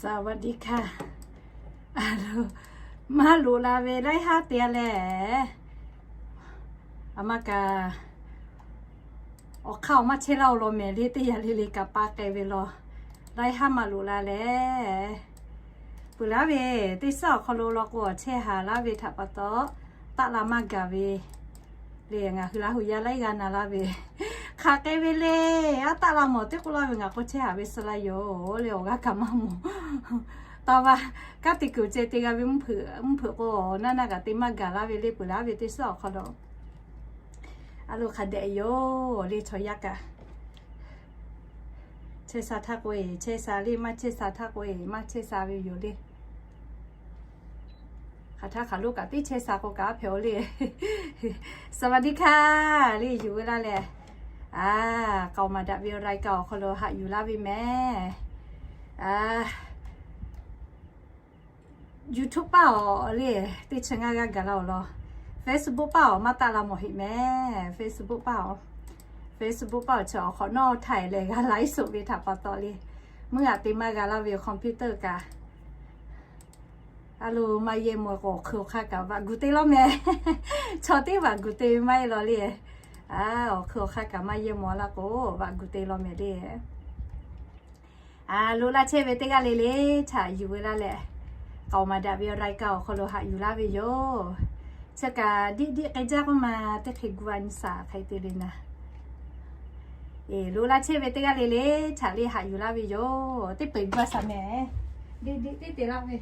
สวัสดีค่ะ Maˇ loꞈ la ve laiˉ haˉ te a lehˬ, a ma kaꞈ awˬ hk'aˇ awˬ maˇ chehˇ laˇ-oˬ law mehˍ le, teˇ yanˇ le le kaꞈ pa k'ai ve law. Laiˉ haˉ maˇ loꞈ la lehˬ, peuˬ laˇ ve teˇ suhˉ awˬ hk'aw lo law k'o, awˬ chehˇ haˍ laˇ ve htaꞈ pa taw, taˆ la maˇ gaˬ ve le. Ngaˬ hui Laˇ hu yaˇ laiˉ g'aˇ na laˇ ve hk'aˬ k'ai ve le. Aˉ taˆ la mawˬ teˇ k'oˆ laˇ ve, ngaˬ k'o chehˇ haˍ ve suh la yoˬ le, awˬ g'aˇ kaꞈ maˇ mawˬ. Taˇ va, kanˉ te kuiˬ ceh te g'a ve mvuhˇ hpeuꞈ k'o, naˇ naˇ kaꞈ te maˇ gaˬ laˇ ve le. Peuˬ laˇ ve teˇ suhˉ awˬ hk'aw lo a lo hk'a dehꞈ yoˬ le, chaw yaˇ kaꞈ. Chehˇ sha htaˇ k'o-e chehˇ sha le, maˇ chehˇ sha htaˇ k'o-e maˇ chehˇ sha ve yoˬ le. Hk'aˬ htaˇ hk'aˬ lo kaꞈ teˇ chehˇ sha k'o kaꞈ a hpehꞈ-o le. สวัสดีค่ะ le yuˬ ve laˇ leh, a, k'aoˍ maˍ daꞈ ve awˬ รายการ awˬ hk'aw lo haꞈ yuˬ laˇ ve mehˍ. YouTube paˇ awˬ le, teˇ chi ngaˇ g'aˇ gaˬ la awˬ lawn. Facebook paˇ awˬ maˇ taˆ la mawˬ heˆ mehˍ. Facebook paˇ awˬ, Facebook paˇ awˬ chi awˬ hk'awꞈ nawˉ htaiˍ lehˬ g'a ไลฟ์สด ve htaꞈ pa taw le, meuˇ aꞈ te maˇ g'a laˇ ve computer kaꞈ, a lo maˇ yehˇ mawˬ k'o, awˬ hk'ui awˬ hk'aˇ kaꞈ vaꞈ gu te law mehˍ. Chaw teˇ vaꞈ gu te ve maˇ heˆ law le. A, awˬ hk'ui awˬ hk'aˇ kaꞈ maˇ yehˇ mawˬ laˇ k'o, vaꞈ gu te law mehˍ le. A, loꞈ la chehˇ ve teˇ g'aˇ le le htaꞈ yuˬ ve laˇ leh, k'aoˍ maˍ daꞈ ve awˬ รายการ awˬ hk'aw lo haꞈ yuˬ laˇ ve yoˬ. Chi kaꞈ diˆ diˆ k'ai jaˇ k'oˆ ma, teˇ hk'e gu a nyi shaˍ hk'e te le naˍ. Loꞈ la chehˇ ve teˇ g'aˇ le le htaꞈ le haꞈ yuˬ laˇ ve yoˬ. Teˇ peu-eˬ gu a shaˍ mehˍ. Diˆ diˆ teˇ te laˇ ve,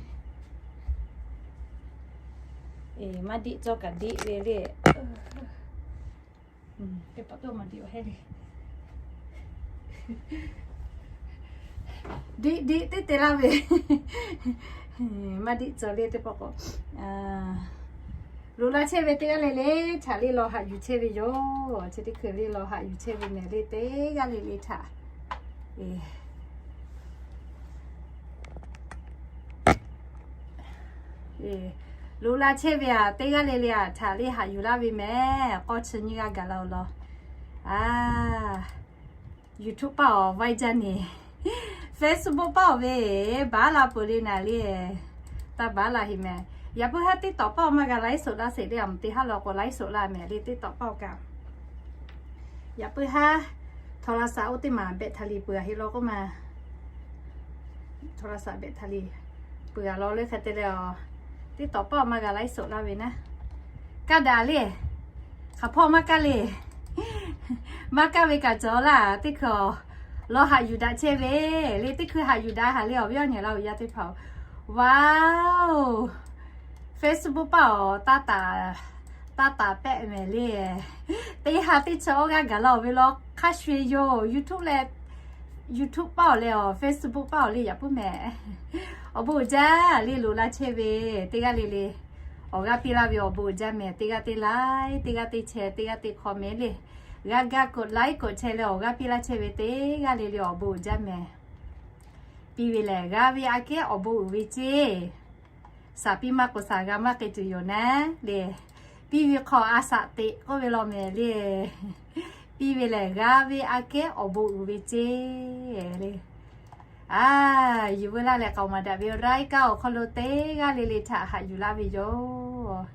maˇ diˆ cawˇ kaꞈ diˆ ve le. Teˇ pawˆ toˆ maˇ diˆ awˬ hehˉ le. Diˆ diˆ teˇ te laˇ ve, maˇ diˆ cawˇ le teˇ pawˆ k'o. Loꞈ la chehˇ ve teˇ g'aˇ le le htaꞈ le law haꞈ yuˬ chehˇ ve yoˬ. Chi teˇ hkui le law haꞈ yuˬ chehˇ ve mehˍ le, teˇ g'aˇ le le htaꞈ. Loꞈ la chehˇ ve aꞈ, teˇ g'aˇ le le aꞈ htaꞈ le haꞈ yuˬ laˇ ve mehˍ. K'awˇ chi nyiˇ g'aˇ gaˬ la awˬ lawn. A, YouTube paˇ awˬ vaiˇ jaˇ ne, Facebook paˇ awˬ ve baˬ la peuˬ le naˍ le. Taˇ baˬ la heˆ mehˍ. Yaꞈ puiˉ haˉ TikTok paˇ awˬ maˇ g'a ไลฟ์สด laˇ sheˍ le, a mvuhˇ te haˉ law k'o ไลฟ์สด laˇ mehˍ le TikTok paˇ awˬ kaꞈ. Yaꞈ puiˉ haˉ โทรศัพท์ oˇ teˇ maˬ แบตเตอรี่ peuˬ a heˆ law k'oˆ ma. โทรศัพท์ แบตเตอรี่ peuˬ a law le hk'e te leh, TikTok paˇ awˬ maˇ g'a ไลฟ์สด laˇ ve naˉ. Kaˇ daꞈ le. Hk'aˬ hpawˇ maˇ kaˇ le. Maˇ kaˇ ve kaꞈ cawˬ laˇ. Teˇ hkui law haꞈ yuˬ daꞈ chehˇ ve le. Teˇ hkui haꞈ yuˬ daꞈ haꞈ le awˬ viˉ awˬ nyi laˇ awˬ yaˇ teˇ hpaˍ-oˬ. Wow, Facebook paˇ awˬ taˇ taˍ pehˆ mehˍ le. Teˇ ha teˇ chi awˇ g'aˇ gaˬ la awˬ ve law hk'a shuˍ yoˬ. YouTube leh, YouTube paˇ awˬ leh awˬ Facebook paˇ awˬ le yaꞈ puiˉ mehˍ. Awˬ bon uiˍ jaˇ le loꞈ la chehˇ ve teˇ g'aˇ le le. Awˬ g'aˇ piˇ laˇ ve awˬ bon uiˍ jaˇ mehˍ. Teˇ g'aˇ teˇ like, teˇ g'aˇ teˇ share, teˇ g'aˇ teˇ comment le. G'a ga กด like กด share leh awˬ g'aˇ piˇ laˇ chehˇ ve teˇ g'aˇ le le awˬ bon uiˍ jaˇ mehˍ. Piˇ ve lehˬ g'aˇ ve aꞈ kehˉ awˬ bon uiˍ ve ceˇ. Shaˍ piˇ maˇ k'o shaˍ g'a maˇ k'ai tuˬ yoˬ naˉ le. Piˇ ve hk'aw a shaꞈ teꞈ k'oˆ ve law mehˍ le. Piˇ ve lehˬ g'aˇ ve aꞈ kehˉ awˬ bon uiˍ ve ceˇ le. A, yuˬ veu laˇ leh k'aoˍ maˍ daꞈ ve รายการ awˬ hk'aw lo teˇ g'aˇ le le htaꞈ haꞈ yuˬ laˇ ve yoˬ.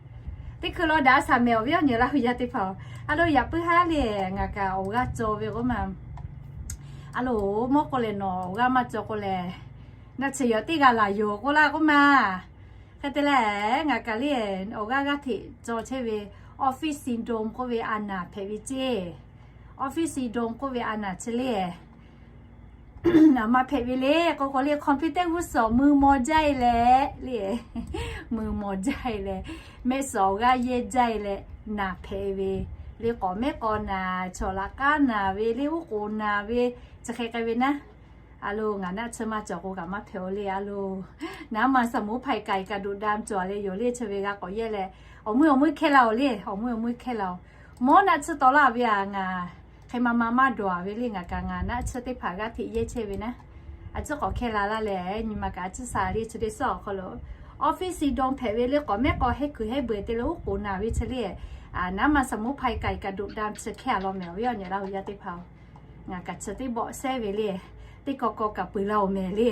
Teˇ hkui law daꞈ shaˍ mehˍ awˬ viˉ awˬ nyi laˇ hui yaˇ teˇ hpaˍ-oˬ. A lo yaꞈ puiˉ haˉ le ngaˬ kaꞈ awˬ g'aˇ cawˬ ve k'oˆ ma. A lo, mawˇ k'oˆ leh nawˬ awˬ g'aˇ maˇ cawˬ k'o lehˬ, naˆ tsuhˇ yawˬ teˇ g'aˇ laˬ yoˬ k'oˆ laˇ k'oˆ ma. Hk'e te leh, ngaˬ kaꞈ le awˬ g'aˇ g'aˇ hteꞈ cawˬ chehˇ ve office syndrome k'oˆ ve a naˍ hpehꞈ ve ceˇ. Office syndrome k'oˆ ve a naˍ chi le, a ma hpehꞈ ve le k'o k'o le, computer g'uˇ suhˍ mui maw jaˇ e leh le, mui maw jaˇ e leh, mehˆ suhˍ awˬ g'aˇ yehˇ jaˇ e leh, naˍ hpehꞈ ve le, k'awꞈ mehˉ k'aw naˍ, chaw laꞈ k'aˉ naˍ ve le, uˉ k'oˍ naˍ ve, chi hk'e k'ai ve naˉ. A lo, ngaˬ naˆ tsuhˇ maˇ cawˬ k'o kaꞈ maˇ hpehꞈ-o le. A lo, naˉ ma สมุนไพร ไก่กระดูกดำ cawˬ leh yoˬ le, chi ve g'a k'awꞈ yehˇ leh, awˬ mui awˬ mui hkehˇ la-oˬ le, awˬ mui awˬ mui hkehˇ la-oˬ. Mawˇ naˆ tsuhˇ tawˍ laˇ ve aꞈ ngaˬ hk'e ma ma maˇ dawˬ-a ve le, ngaˬ kaꞈ ngaˬ naˆ tsuhˇ teˇ hpaˍ g'aˇ hteꞈ yehˇ chehˇ ve naˉ. A tcuhˉ k'awꞈ hkehˇ la laˇ leh, nyi ma kaꞈ a tcuhˉ sha le, chi teˇ suhˉ awˬ hk'aw lo office syndrome hpehꞈ ve le, k'awꞈ mehˉ k'aw hehˉ kuiˬ hehˉ beuˬ te leh uˉ k'oˍ naˍ ve chi le. Naˉ ma สมุนไพร ไก่กระดูกดำ chi hkehˇ a law mehˍ awˬ viˉ awˬ nyi laˇ hui yaˇ teˇ hpaˍ-oˬ. Ngaˬ kaꞈ chi teˇ bawˆ sehˉ ve le, teˇ kaw kaw kaꞈ peuˬ la-oˬ mehˍ le.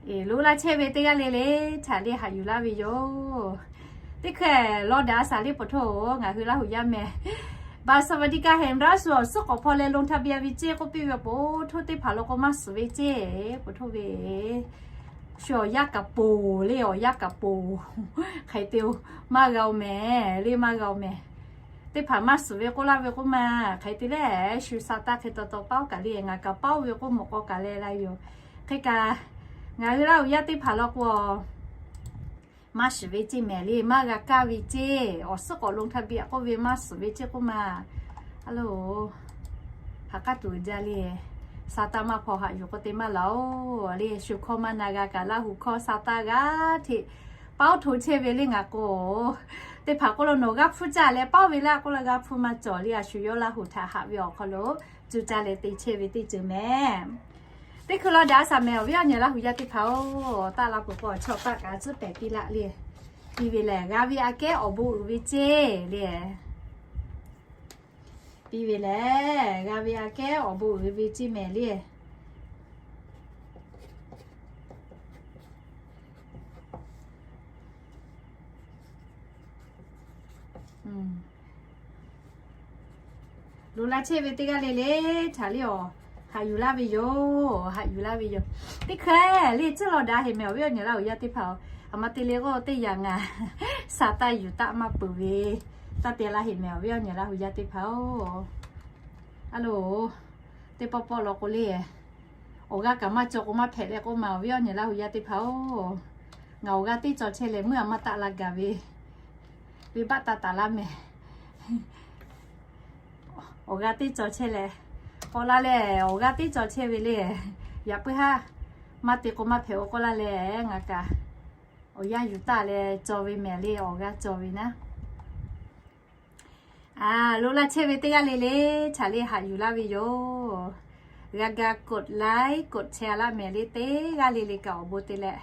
Eˬ, loꞈ la chehˇ ve teˇ g'aˇ le le htaꞈ le haꞈ yuˬ laˇ ve yoˬ. Teˇ hkeh lawˇ daꞈ a shaˍ le poˬ htoˇ, ngaˬ hui Laˇ huˍ yaˇ mehˍ บัตรสวัสดิการแห่งรัฐ suh awˬ suhˉ k'awꞈ hpaw leh ลงทะเบียน ve ceˇ k'oˆ piˇ ve poˬ htoˇ teˇ hpaˍ lo k'o maˇ suhˍ ve ceˇ poˬ htoˇ ve, shu awˬ yaˇ kaꞈ poˬ le, awˬ yaˇ kaꞈ poˬ, hk'e te-o, maˇ g'a-o mehˍ le, maˇ g'a-o mehˍ. Teˇ hpaˍ maˇ suhˍ ve k'oˆ laˇ ve k'oˆ ma, hk'e te leh shu sa taˇ hk'e taw taw paˉ-oˬ kaꞈ le, ngaˬ kaꞈ paˉ-oˬ ve k'oˆ mawˬ k'aw kaꞈ leh la yoˬ. Hk'e kaꞈ, ngaˬ hui Laˇ huˍ yaˇ teˇ hpaˍ law k'o, maˇ suhˍ ve ceˇ mehˍ le, maˇ g'a kaˇ ve ceˇ, awˬ suhˉ k'awꞈ ลงทะเบียน k'oˆ ve maˇ suhˍ ve ceˇ k'oˆ ma. A lo, ha k'aˉ tuˬ jaˇ le, sa taˇ maˇ hpaw haꞈ yuˬ k'o te maˇ laˬ-oˬ le, shu hkawˇ maˇ na g'a kaꞈ Laˇ huˍ hkawˇ sa taˇ g'a hteꞈ paˉ-oˬ hto chehˇ ve le ngaˬ k'o. Teˇ hpaˍ k'oˆ lo nawˬ g'aˇ hpfuhˇ caˇ leh paˉ ve laˇ k'oˆ la g'aˇ hpfuhˇ maˇ cawˬ le, a shu yawˇ Laˇ huˍ htaꞈ haꞈ ve awˬ hk'aw lo cuˇ caˇ leh te chehˇ ve teˇ ceuˬ mehˍ. Teˇ hkui law daꞈ a shaˍ mehˍ awˬ viˉ awˬ nyi Laˇ huˍ yaˇ teˇ hpaˍ-oˬ, taˆ la peuˬ k'o awˬ chawˇ paˆ kaꞈ tcuhˉ pehˍ piˇ laˆ le. Piˇ ve lehˬ g'a ve aꞈ kehˉ awˬ bon uiˍ ve ceˇ le. Piˇ ve lehˬ g'a ve aꞈ kehˉ awˬ bon uiˍ ve ceˇ mehˍ le. Loꞈ la chehˇ ve teˇ g'aˇ le le htaꞈ le awˬ haꞈ yuˬ laˇ ve yoˬ, haꞈ yuˬ laˇ ve yoˬ. Teˇ hkeh le tcuhˉ law daꞈ heˍ mehˍ awˬ viˉ awˬ nyi Laˇ huˍ yaˇ teˇ hpaˍ-oˬ, aˬ ma te le k'o teˇ yanˇ ngaˬ sa taˇ yuˬ taˆ maˇ peuˬ ve, taˇ te laˇ heˍ mehˍ awˬ viˉ awˬ nyi Laˇ huˍ yaˇ teˇ hpaˍ-oˬ. A lo, teˇ pawˆ pawˆ law k'o le, awˬ g'aˇ kaꞈ maˇ cawˬ k'o maˇ hpehꞈ leh k'oˆ ma awˬ viˉ awˬ nyi Laˇ huˍ yaˇ teˇ hpaˍ-oˬ, ngaˬ awˬ g'aˇ teˇ cawˬ chehˇ leh meuˇ a maˇ taˆ la gaˬ ve, venˇbaˆ taˇ taˍ laˇ mehˍ. Awˬ g'aˇ teˇ cawˬ chehˇ leh, k'awꞈ la leh awˬ g'aˇ teˇ cawˬ chehˇ ve le. Yaꞈ puiˉ haˉ, maˇ te k'o maˇ hpehꞈ-oˬ k'oˆ laˇ leh ngaˬ kaꞈ awˬ yanˇ yuˬ taˆ leh cawˬ ve mehˍ le, awˬ g'aˇ cawˬ ve naˉ. Loꞈ la chehˇ ve teˇ g'aˇ le le htaꞈ le haꞈ yuˬ laˇ ve yoˬ. G'a ga กดไลค์ กดแชร์ laˇ mehˍ le, teˇ g'aˇ le le kaꞈ awˬ bon te leh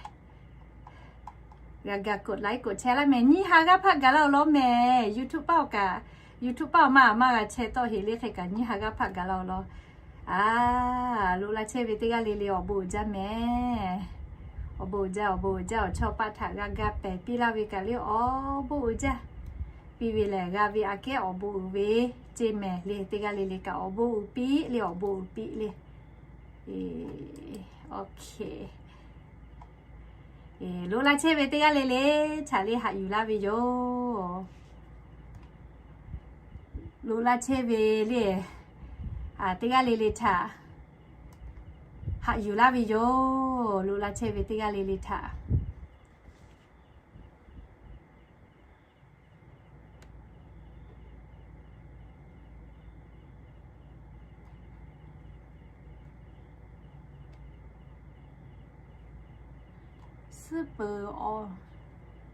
g'a ga กดไลค์ กดแชร์ laˇ mehˍ. Nyiˇ ha g'aˇ hpaˆ gaˬ laˇ-oˬ law mehˍ. YouTube paˆ-oˬ kaꞈ, YouTube paˆ-oˬ maˇ maˇ g'a chehˇ tawˆ heˍ le, hk'e kaꞈ nyiˇ ha g'aˇ hpaˆ gaˬ laˇ-oˬ law. A, loꞈ la chehˇ ve teˇ g'aˇ le le awˬ bon uiˍ jaˇ mehˍ. Awˬ bon uiˍ jaˇ, awˬ bon uiˍ jaˇ, awˬ chawˇ paˆ htaꞈ g'a ga pehˍ piˇ laˇ ve kaꞈ le awˬ bon uiˍ jaˇ. Piˇ ve lehˬ g'a ve aꞈ kehˉ awˬ bon uiˍ ve ceˇ mehˍ le, teˇ g'aˇ le le kaꞈ awˬ bon uiˍ piˇ le, awˬ bon uiˍ piˇ le. Loꞈ la chehˇ ve teˇ g'aˇ le le htaꞈ le haꞈ yuˬ laˇ ve yoˬ. Loꞈ la chehˇ ve le, teˇ g'aˇ le le htaꞈ haꞈ yuˬ laˇ ve yoˬ. Loꞈ la chehˇ ve teˇ g'aˇ le le htaꞈ suhˉ peuˬ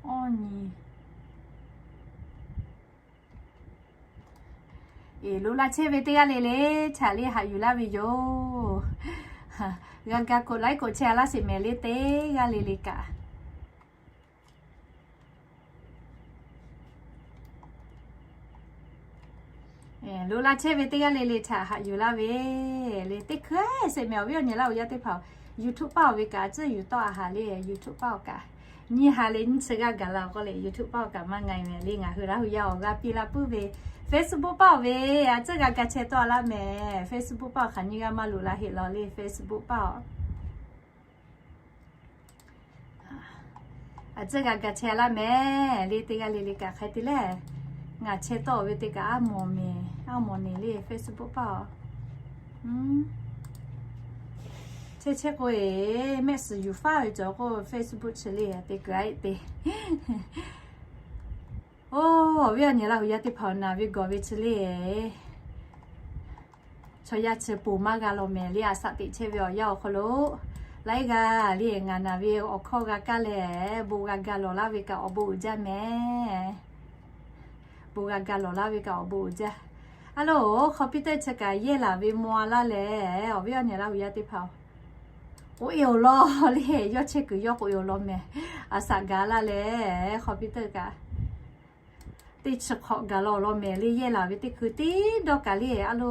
awˇ nyi. Loꞈ la chehˇ ve teˇ g'aˇ le le htaꞈ le haꞈ yuˬ laˇ ve yoˬ. G'a ga กดไลค์ กดแชร์ laˇ sheˍ mehˍ le, teˇ g'aˇ le le kaꞈ. Loꞈ la chehˇ ve teˇ g'aˇ le le htaꞈ haꞈ yuˬ laˇ ve le. Teˇ hkui sheˍ mehˍ awˬ viˉ awˬ nyi Laˇ huˍ yaˇ teˇ hpaˍ-oˬ, YouTube paˆ-oˬ ve kaꞈ a tcuhˉ yuˬ tawˆ a haˍ le. YouTube paˆ-oˬ kaꞈ nyiˇ ha le nyiˇ chi g'aˇ gaˬ la k'oˆ leh YouTube paˆ-oˬ kaꞈ maˇ nga mehˍ le. Ngaˬ hui Laˇ huˍ yaˇ awˬ g'aˇ piˇ laˇ puiˉ ve Facebook paˆ-oˬ ve a tcuhˉ g'a ga chehˇ tawˆ a laˇ mehˍ. Facebook paˆ-oˬ hk'aˬ nyiˇ g'aˇ maˇ loꞈ la heˆ law le. Facebook paˆ-oˬ a tcuhˉ g'a ga chehˇ laˇ mehˍ le. Teˇ g'aˇ le le kaꞈ hk'e te leh, ngaˬ chehˇ tawˆ ve teˇ kaꞈ aˉ mawˬ mehˍ, aˉ mawˬ nehˬ le Facebook paˆ-oˬ. Chehˇ chehˇ k'o e, mehˆ suhˍ yuˬ faˉ ve cawˬ k'o Facebook chi le te kuˬ a te. Oˇ, awˬ viˉ awˬ nyi Laˇ huˍ yaˇ teˇ hpaˍ-oˬ, naˬ ve gawˬ ve chi le chaw yaˇ chi poˬ maˇ g'a law mehˍ le. A shaꞈ teꞈ chehˇ ve awˬ yanˇ awˬ hk'aw lo laiˉ g'aˇ le ngaˬ naˬ ve awˬ hkawˇ g'a kaˇ leh, bon g'a ga lawˬ laˇ ve kaꞈ awˬ bon uiˍ jaˇ mehˍ. Bon g'a ga lawˬ laˇ ve kaꞈ awˬ bon uiˍ jaˇ. A lo, computer chi kaꞈ yehˇ laˬ ve maw a laˇ leh, awˬ viˉ awˬ nyi Laˇ huˍ yaˇ teˇ hpaˍ-oˬ, k'oꞈ e awˬ lawn le, yawˇ chehˇ kuiˬ yawˇ k'oꞈ e awˬ lawn mehˍ. A shaꞈ gaˬ laˇ leh computer kaꞈ teˇ chi hk'awꞈ gaˬ law awˬ lawn mehˍ le. Yehˇ laˬ ve teˇ hkui teˇ dawˇ kaꞈ le a lo,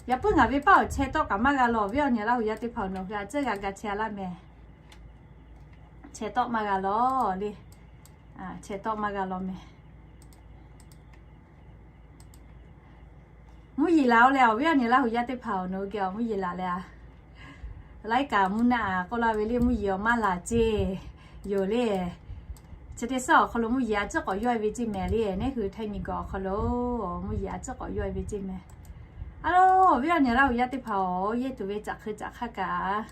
yaꞈ puiˉ ngaˬ ve paˆ awˬ chehˇ tawˆ kaꞈ maˇ g'a law. Awˬ viˉ awˬ nyi Laˇ huˍ yaˇ teˇ hpaˍ-oˬ, nawˬ hui a tcuhˉ g'a ga chehˇ a laˇ mehˍ. Chehˇ tawˆ maˇ g'a lawˬ le. Chehˇ tawˆ maˇ g'a lawˬ mehˍ. Mvuhˇ yeˬ laˬ-oˬ leh awˬ viˉ awˬ nyi Laˇ huˍ yaˇ teˇ hpaˍ-oˬ, nawˬ hui geh awˬ mvuhˇ yeˬ laˬ leh a, laiˉ kaꞈ mvuhˇ naˆ a k'oˆ laˇ ve le, mvuhˇ yeˬ awˬ maˇ laˬ ceˇ yoˬ le. Chi teˇ suhˉ awˬ hk'aw lo mvuhˇ yeˬ a ciˉ k'awꞈ yawˇ e ve ceˇ mehˍ le. Neˇ hui hteˇ nyi gawˬ awˬ hk'aw lo mvuhˇ yeˬ a ciˉ k'awꞈ yawˇ e ve ceˇ mehˍ. A loˬ, awˬ viˉ awˬ nyi Laˇ huˍ yaˇ teˇ hpaˍ-oˬ, yehˇ tuˬ ve caꞈ hk'e caꞈ hk'aˇ kaꞈ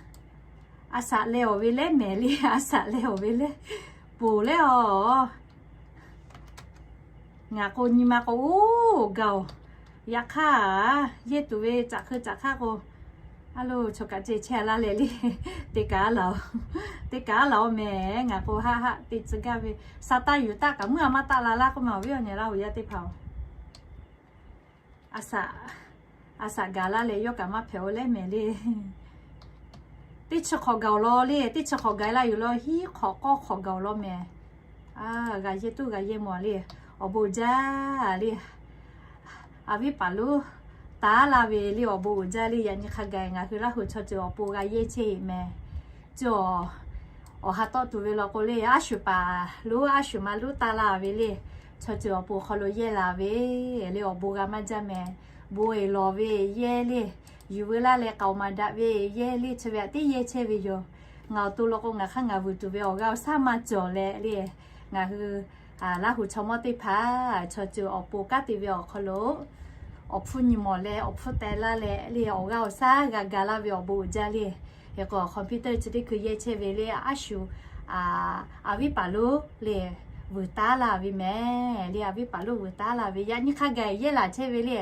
a shaꞈ leh awˬ ve leh mehˍ le, a shaꞈ leh awˬ ve leh ponˬ leh a. Ngaˬ k'o nyi ma k'o oˇ gaˬ-oˬ. Yaꞈ hk'aˇ, yehˇ tuˬ ve caꞈ hk'e caꞈ hk'aˇ k'o, a loˬ, chaw kaꞈ ceh chehˇ laˇ leh le. Te kaꞈ a laˬ-oˬ, te kaꞈ a laˬ-oˬ mehˍ. Ngaˬ k'o haˆ haˆ te tcuh gaˇ ve, sa taˇ yuˬ taˆ kaꞈ mvuhˇ a maˇ taˆ la laˇ k'oˆ ma, awˬ viˉ awˬ nyi Laˇ huˍ yaˇ teˇ hpaˍ-oˬ. A shaꞈ, a shaꞈ gaˬ laˇ leh yawˇ kaꞈ maˇ hpehꞈ-oˬ leh mehˍ le. Teˇ chi hk'awꞈ gaˬ-oˬ law le, teˇ chi hk'awꞈ gaˬ la yuˬ law, hiˉ hk'awꞈ k'awˇ hk'awꞈ gaˬ-oˬ law mehˍ. G'a yehˇ tuˬ g'a yehˇ mawˬ le, awˬ bon uiˍ jaˇ le. A viˉ paˍ lonˉ taˉ laˇ ve le awˬ bon uiˍ jaˇ le. Yaꞈ nyi hk'a gaˬ ngaˬ hui Laˇ huˍ chaw ceuˬ awˬ pon g'a yehˇ chehˇ heˆ mehˍ. Cawˬ, awˬ ha tawˆ tuˬ ve law k'o le, a shu paˍ lonˉ a shu ma lonˉ taˉ laˇ ve le, chaw ceuˬ awˬ pon hk'aw lo yehˇ la ve le awˬ bon g'a maˇ jaˇ mehˍ. Bon eˬ lawˬ ve yehˇ le, yuˬ veu laˇ leh k'aoˍ maˍ daꞈ ve yehˇ le, chi ve aꞈ tiˉ yehˇ chehˇ ve yoˬ. Ngaˬ awˬ to law k'o ngaˬ hk'aˇ ngaˬ vuiˬ tuˬ ve awˬ g'aˇ awˬ shaˉ maˇ cawˬ leh le, ngaˬ hui Laˇ huˍ chaw mawˇ teˇ hpaˍ chaw ceuˬ awˬ pon kanˉ te ve awˬ hk'aw lo awˬ hpfuhˇ nyi mawˬ leh awˬ hpfuhˇ teh laˇ leh le awˬ g'aˇ awˬ shaˉ g'a ga laˇ ve awˬ bon uiˍ jaˇ le. Hk'e k'o computer chi teˇ hkui yehˇ chehˇ ve le a shu, a viˉ paˍ lonˉ le vuiˬ taˉ laˇ ve mehˍ le, a viˉ paˍ lonˉ vuiˬ taˉ laˇ ve. Yaꞈ nyi hk'a gaˬ yehˇ laˬ chehˇ ve le,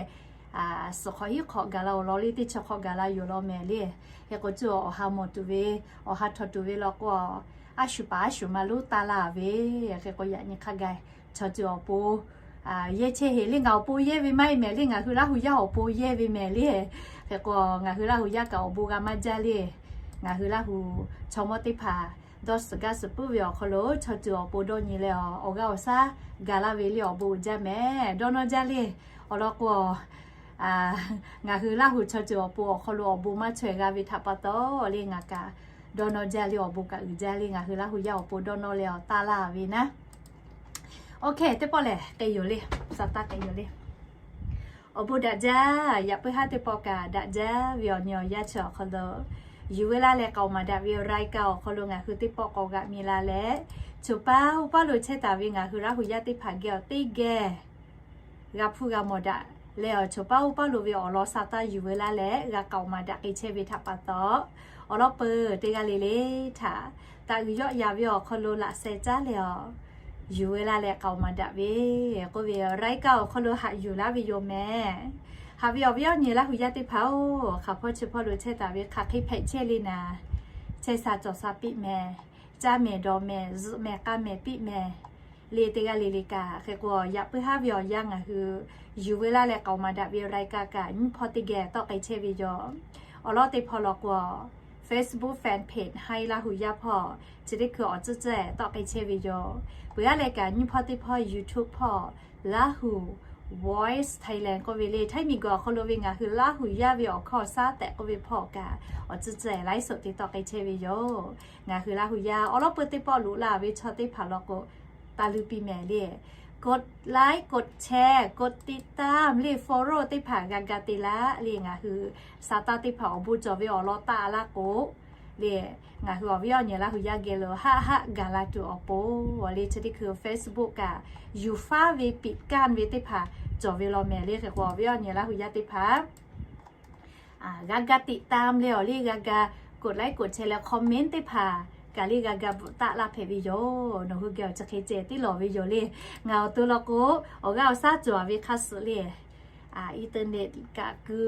suhˍ hk'awꞈ hiˉ hk'awꞈ gaˬ la-oˬ law le, teˇ chi hk'awꞈ gaˬ la yoˬ law mehˍ le. Hk'e k'o cawˬ awˬ ha mawˬ tuˬ ve, awˬ ha htawnˍ tuˬ ve law k'o, a shu paˍ a shu ma lonˉ taˉ laˇ ve. Hk'e k'o yaꞈ nyi hk'a gaˬ chaw ceuˬ awˬ pon yehˇ chehˇ heˆ le, ngaˬ awˬ pon yehˇ ve maˇ heˆ mehˍ le, ngaˬ hui Laˇ huˍ yaˇ awˬ pon yehˇ ve mehˍ le. Hk'e k'o ngaˬ hui Laˇ huˍ yaˇ kaꞈ awˬ bon g'a maˇ jaˇ le. Ngaˬ hui Laˇ huˍ chaw mawˇ teˇ hpaˍ dawˇ suhˍ gaˇ suhˍ puiˉ ve awˬ hk'aw lo chaw ceuˬ awˬ pon dawˇ nyi leh awˬ g'aˇ awˬ shaˉ ga laˇ ve le awˬ bon uiˍ jaˇ mehˍ. Dawˇ nawˇ jaˇ le. Awˬ lawn k'o ngaˬ hui Laˇ huˍ chaw ceuˬ awˬ pon awˬ hk'aw lo awˬ bon maˇ chaweh g'a ve htaꞈ pa taw le ngaˬ kaꞈ dawˇ nawˇ jaˇ le, awˬ bon kaꞈ uiˍ jaˇ le, ngaˬ hui Laˇ huˍ yaˇ awˬ pon dawˇ nawˇ leh awˬ taˉ laˇ ve naˉ. Oˇ hk'e teˇ pawˆ lehˬ k'ai yoˬ le, sa taˇ k'ai yoˬ le. Awˬ bon daꞈ jaˇ, yaꞈ puiˉ haˉ teˇ pawˆ kaꞈ daꞈ jaˇ ve awˬ nyi awˬ yanˇ chi awˬ hk'aw lo yuˬ veu laˇ leh k'aoˍ maˍ daꞈ ve awˬ รายการ awˬ hk'aw lo ngaˬ hui teˇ pawˆ k'awꞈ g'aꞈ mi la leh, choˬ paˇ uˇ paˇ lo chehˇ taˍ ve ngaˬ hui Laˇ huˍ yaˇ teˇ hpaˍ geh awˬ teˇ geh g'a hpuˇ g'a mawˬ daꞈ leh awˬ choˬ paˇ uˇ paˇ lo ve awˬ lawn sa taˇ yuˬ veu laˇ leh g'a k'aoˍ maˍ daꞈ k'ai chehˇ ve htaꞈ pa taw, awˬ lawn peuˬ teˇ g'aˇ le le htaꞈ taꞈ uiˍ yawˆ yan ve awˬ hk'aw lo laꞈ sheh caˉ leh awˬ yuˬ veu laˇ leh k'aoˍ maˍ daꞈ ve k'oˆ ve awˬ รายการ awˬ hk'aw lo haꞈ yuˬ laˇ ve yoˬ mehˍ. Haꞈ ve awˬ viˉ awˬ nyi Laˇ huˍ yaˇ teˇ hpaˍ-oˬ, hk'aˬ hpawˇ chi hpawˇ lo chehˇ taˍ ve hk'aˬ hk'e hpehꞈ chehˇ le naˍ, chehˇ sha cawˬ sha piˇ mehˍ, caˇ mehˍ dawˬ mehˍ zuhꞈ mehˍ k'a mehˍ piˇ mehˍ le teˇ g'aˇ le le kaꞈ. Hk'e k'o yaꞈ puiˉ haˉ ve awˬ yanˇ ngaˬ hui yuˬ veu laˇ leh k'aoˍ maˍ daꞈ ve รายการ kaꞈ nyiˇ hpawˇ teˇ geh tawˆ k'ai chehˇ ve yoˬ. Awˬ lawn teˇ hpawˇ law k'o Facebook fan page Haiˉ Laˇ huˍ yaˇ hpawˇ chi teˇ hkui awˬ tcuhˉ tcuhˉ tawˆ k'ai chehˇ ve yoˬ. Peuˬ aˉ leh kaꞈ nyiˇ hpawˇ teˇ hpawˇ YouTube hpawˇ Laˇ huˍ Voice Thailand k'oˆ ve le, Htaiˇ miˬguiˬ awˬ hk'aw lo ve ngaˬ hui Laˇ huˍ yaˇ ve awˬ hkawˇ awˬ shaˉ tehꞈ k'oˆ ve hpawˇ kaꞈ awˬ tcuhˉ tcuhˉ laiˉ suhˍ te tawˆ k'ai chehˇ ve yoˬ. Ngaˬ hui Laˇ huˍ yaˇ awˬ lawn peuˬ teˇ pawˆ loꞈ la ve chaw teˇ hpaˍ law k'o, taˇ luˇ piˇ mehˍ le. กดไลค์ กดแชร์ กดติดตาม le follow teˇ hpaˍ g'a ga te laˇ le. Ngaˬ hui sa taˇ teˇ hpaˍ awˬ bon cawˬ ve awˬ lawn taˇ laˇ k'o le, ngaˬ hui awˬ viˉ awˬ nyi Laˇ huˍ yaˇ geh lo haˆ haˆ gaˬ la tuˬ awˬ pon le, chi teˇ hkui Facebook kaꞈ yuˬ faˉ ve piꞈ kanˇ ve teˇ hpaˍ cawˬ ve law mehˍ le. Hk'e k'o awˬ viˉ awˬ nyi Laˇ huˍ yaˇ teˇ hpaˍ g'a ga ติดตาม le awˬ le g'a ga กดไลค์ กดแชร์ leh comment teˇ hpaˍ kaꞈ le g'a ga bvuhꞈ taˆ laˇ hpehꞈ ve yoˬ. Nawˬ hui geh awˬ chi hk'e ceh tiˉ lawˬ ve yoˬ le. Ngaˬ awˬ to law k'o awˬ g'aˇ awˬ shaˉ cawˬ ve hk'a suhˍ le, internet kaꞈ ku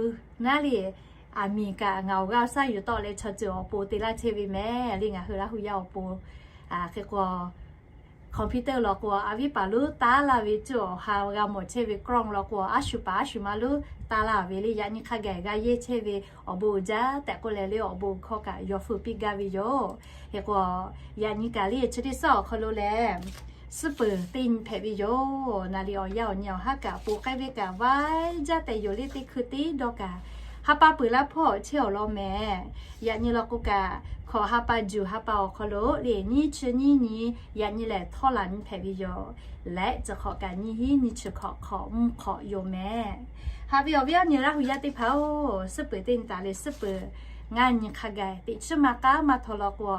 naˉ le, aˬ miˍ kaꞈ ngaˬ awˬ g'aˇ awˬ shaˉ yuˬ tawˆ leh chaw ceuˬ awˬ pon te laˇ chehˇ ve mehˍ le. Ngaˬ hui Laˇ huˍ yaˇ awˬ pon hk'e k'o computer law k'o a viˉ paˍ lonˉ taˇ laˇ ve cawˬ awˬ ha g'a mawˬ chehˇ ve กล้อง law k'o a shu paˍ a shu ma lonˉ taˇ laˇ ve le. Yaꞈ nyi hk'a gaˬ g'a yehˇ chehˇ ve awˬ bon uiˍ jaˇ tehꞈ k'oˆ leh le awˬ bon hkawˇ kaꞈ yaw feu piˇ gaˇ ve yoˬ. Hk'e k'o yaꞈ nyi kaꞈ le chi teˇ suhˉ awˬ hk'aw lo lehˬ suhˉ peuˬ teˇ nyi hpehꞈ ve yoˬ. Naˍ liꞈ awˬ yanˇ awˬ nyi awˬ haˉ kaꞈ ponˬ k'ai ve kaꞈ vaiˇ jaˇ tehꞈ yoˬ le. Teˇ hkui teˇ dawˇ kaꞈ Ha pa peuˬ laˇ hpawˇ chehˇ awˬ lawn mehˍ. Yaꞈ nyi law k'o kaꞈ, hkawꞈ ha pa juˬ ha pa awˬ hk'aw lo le nyiˇ chi nyiˇ nyi, yaꞈ nyi lehˬ htawˇ laˬ nyi hpehꞈ ve yoˬ. Leh chi hk'awꞈ kaꞈ nyiˇ hinˉ nyiˇ chi hkawꞈ hk'awꞈ mvuhˇ hk'awꞈ yoˬ mehˍ. Haꞈ ve awˬ viˉ awˬ nyi Laˇ hu yaˇ teˇ hpaˍ-oˬ, suhˉ peuˬ teˇ nyi taˍ leh suhˉ peuˬ ngaˇ nyi hk'a gaˬ teꞈ chiˉ maˇ k'aˉ maˇ htaw law k'o,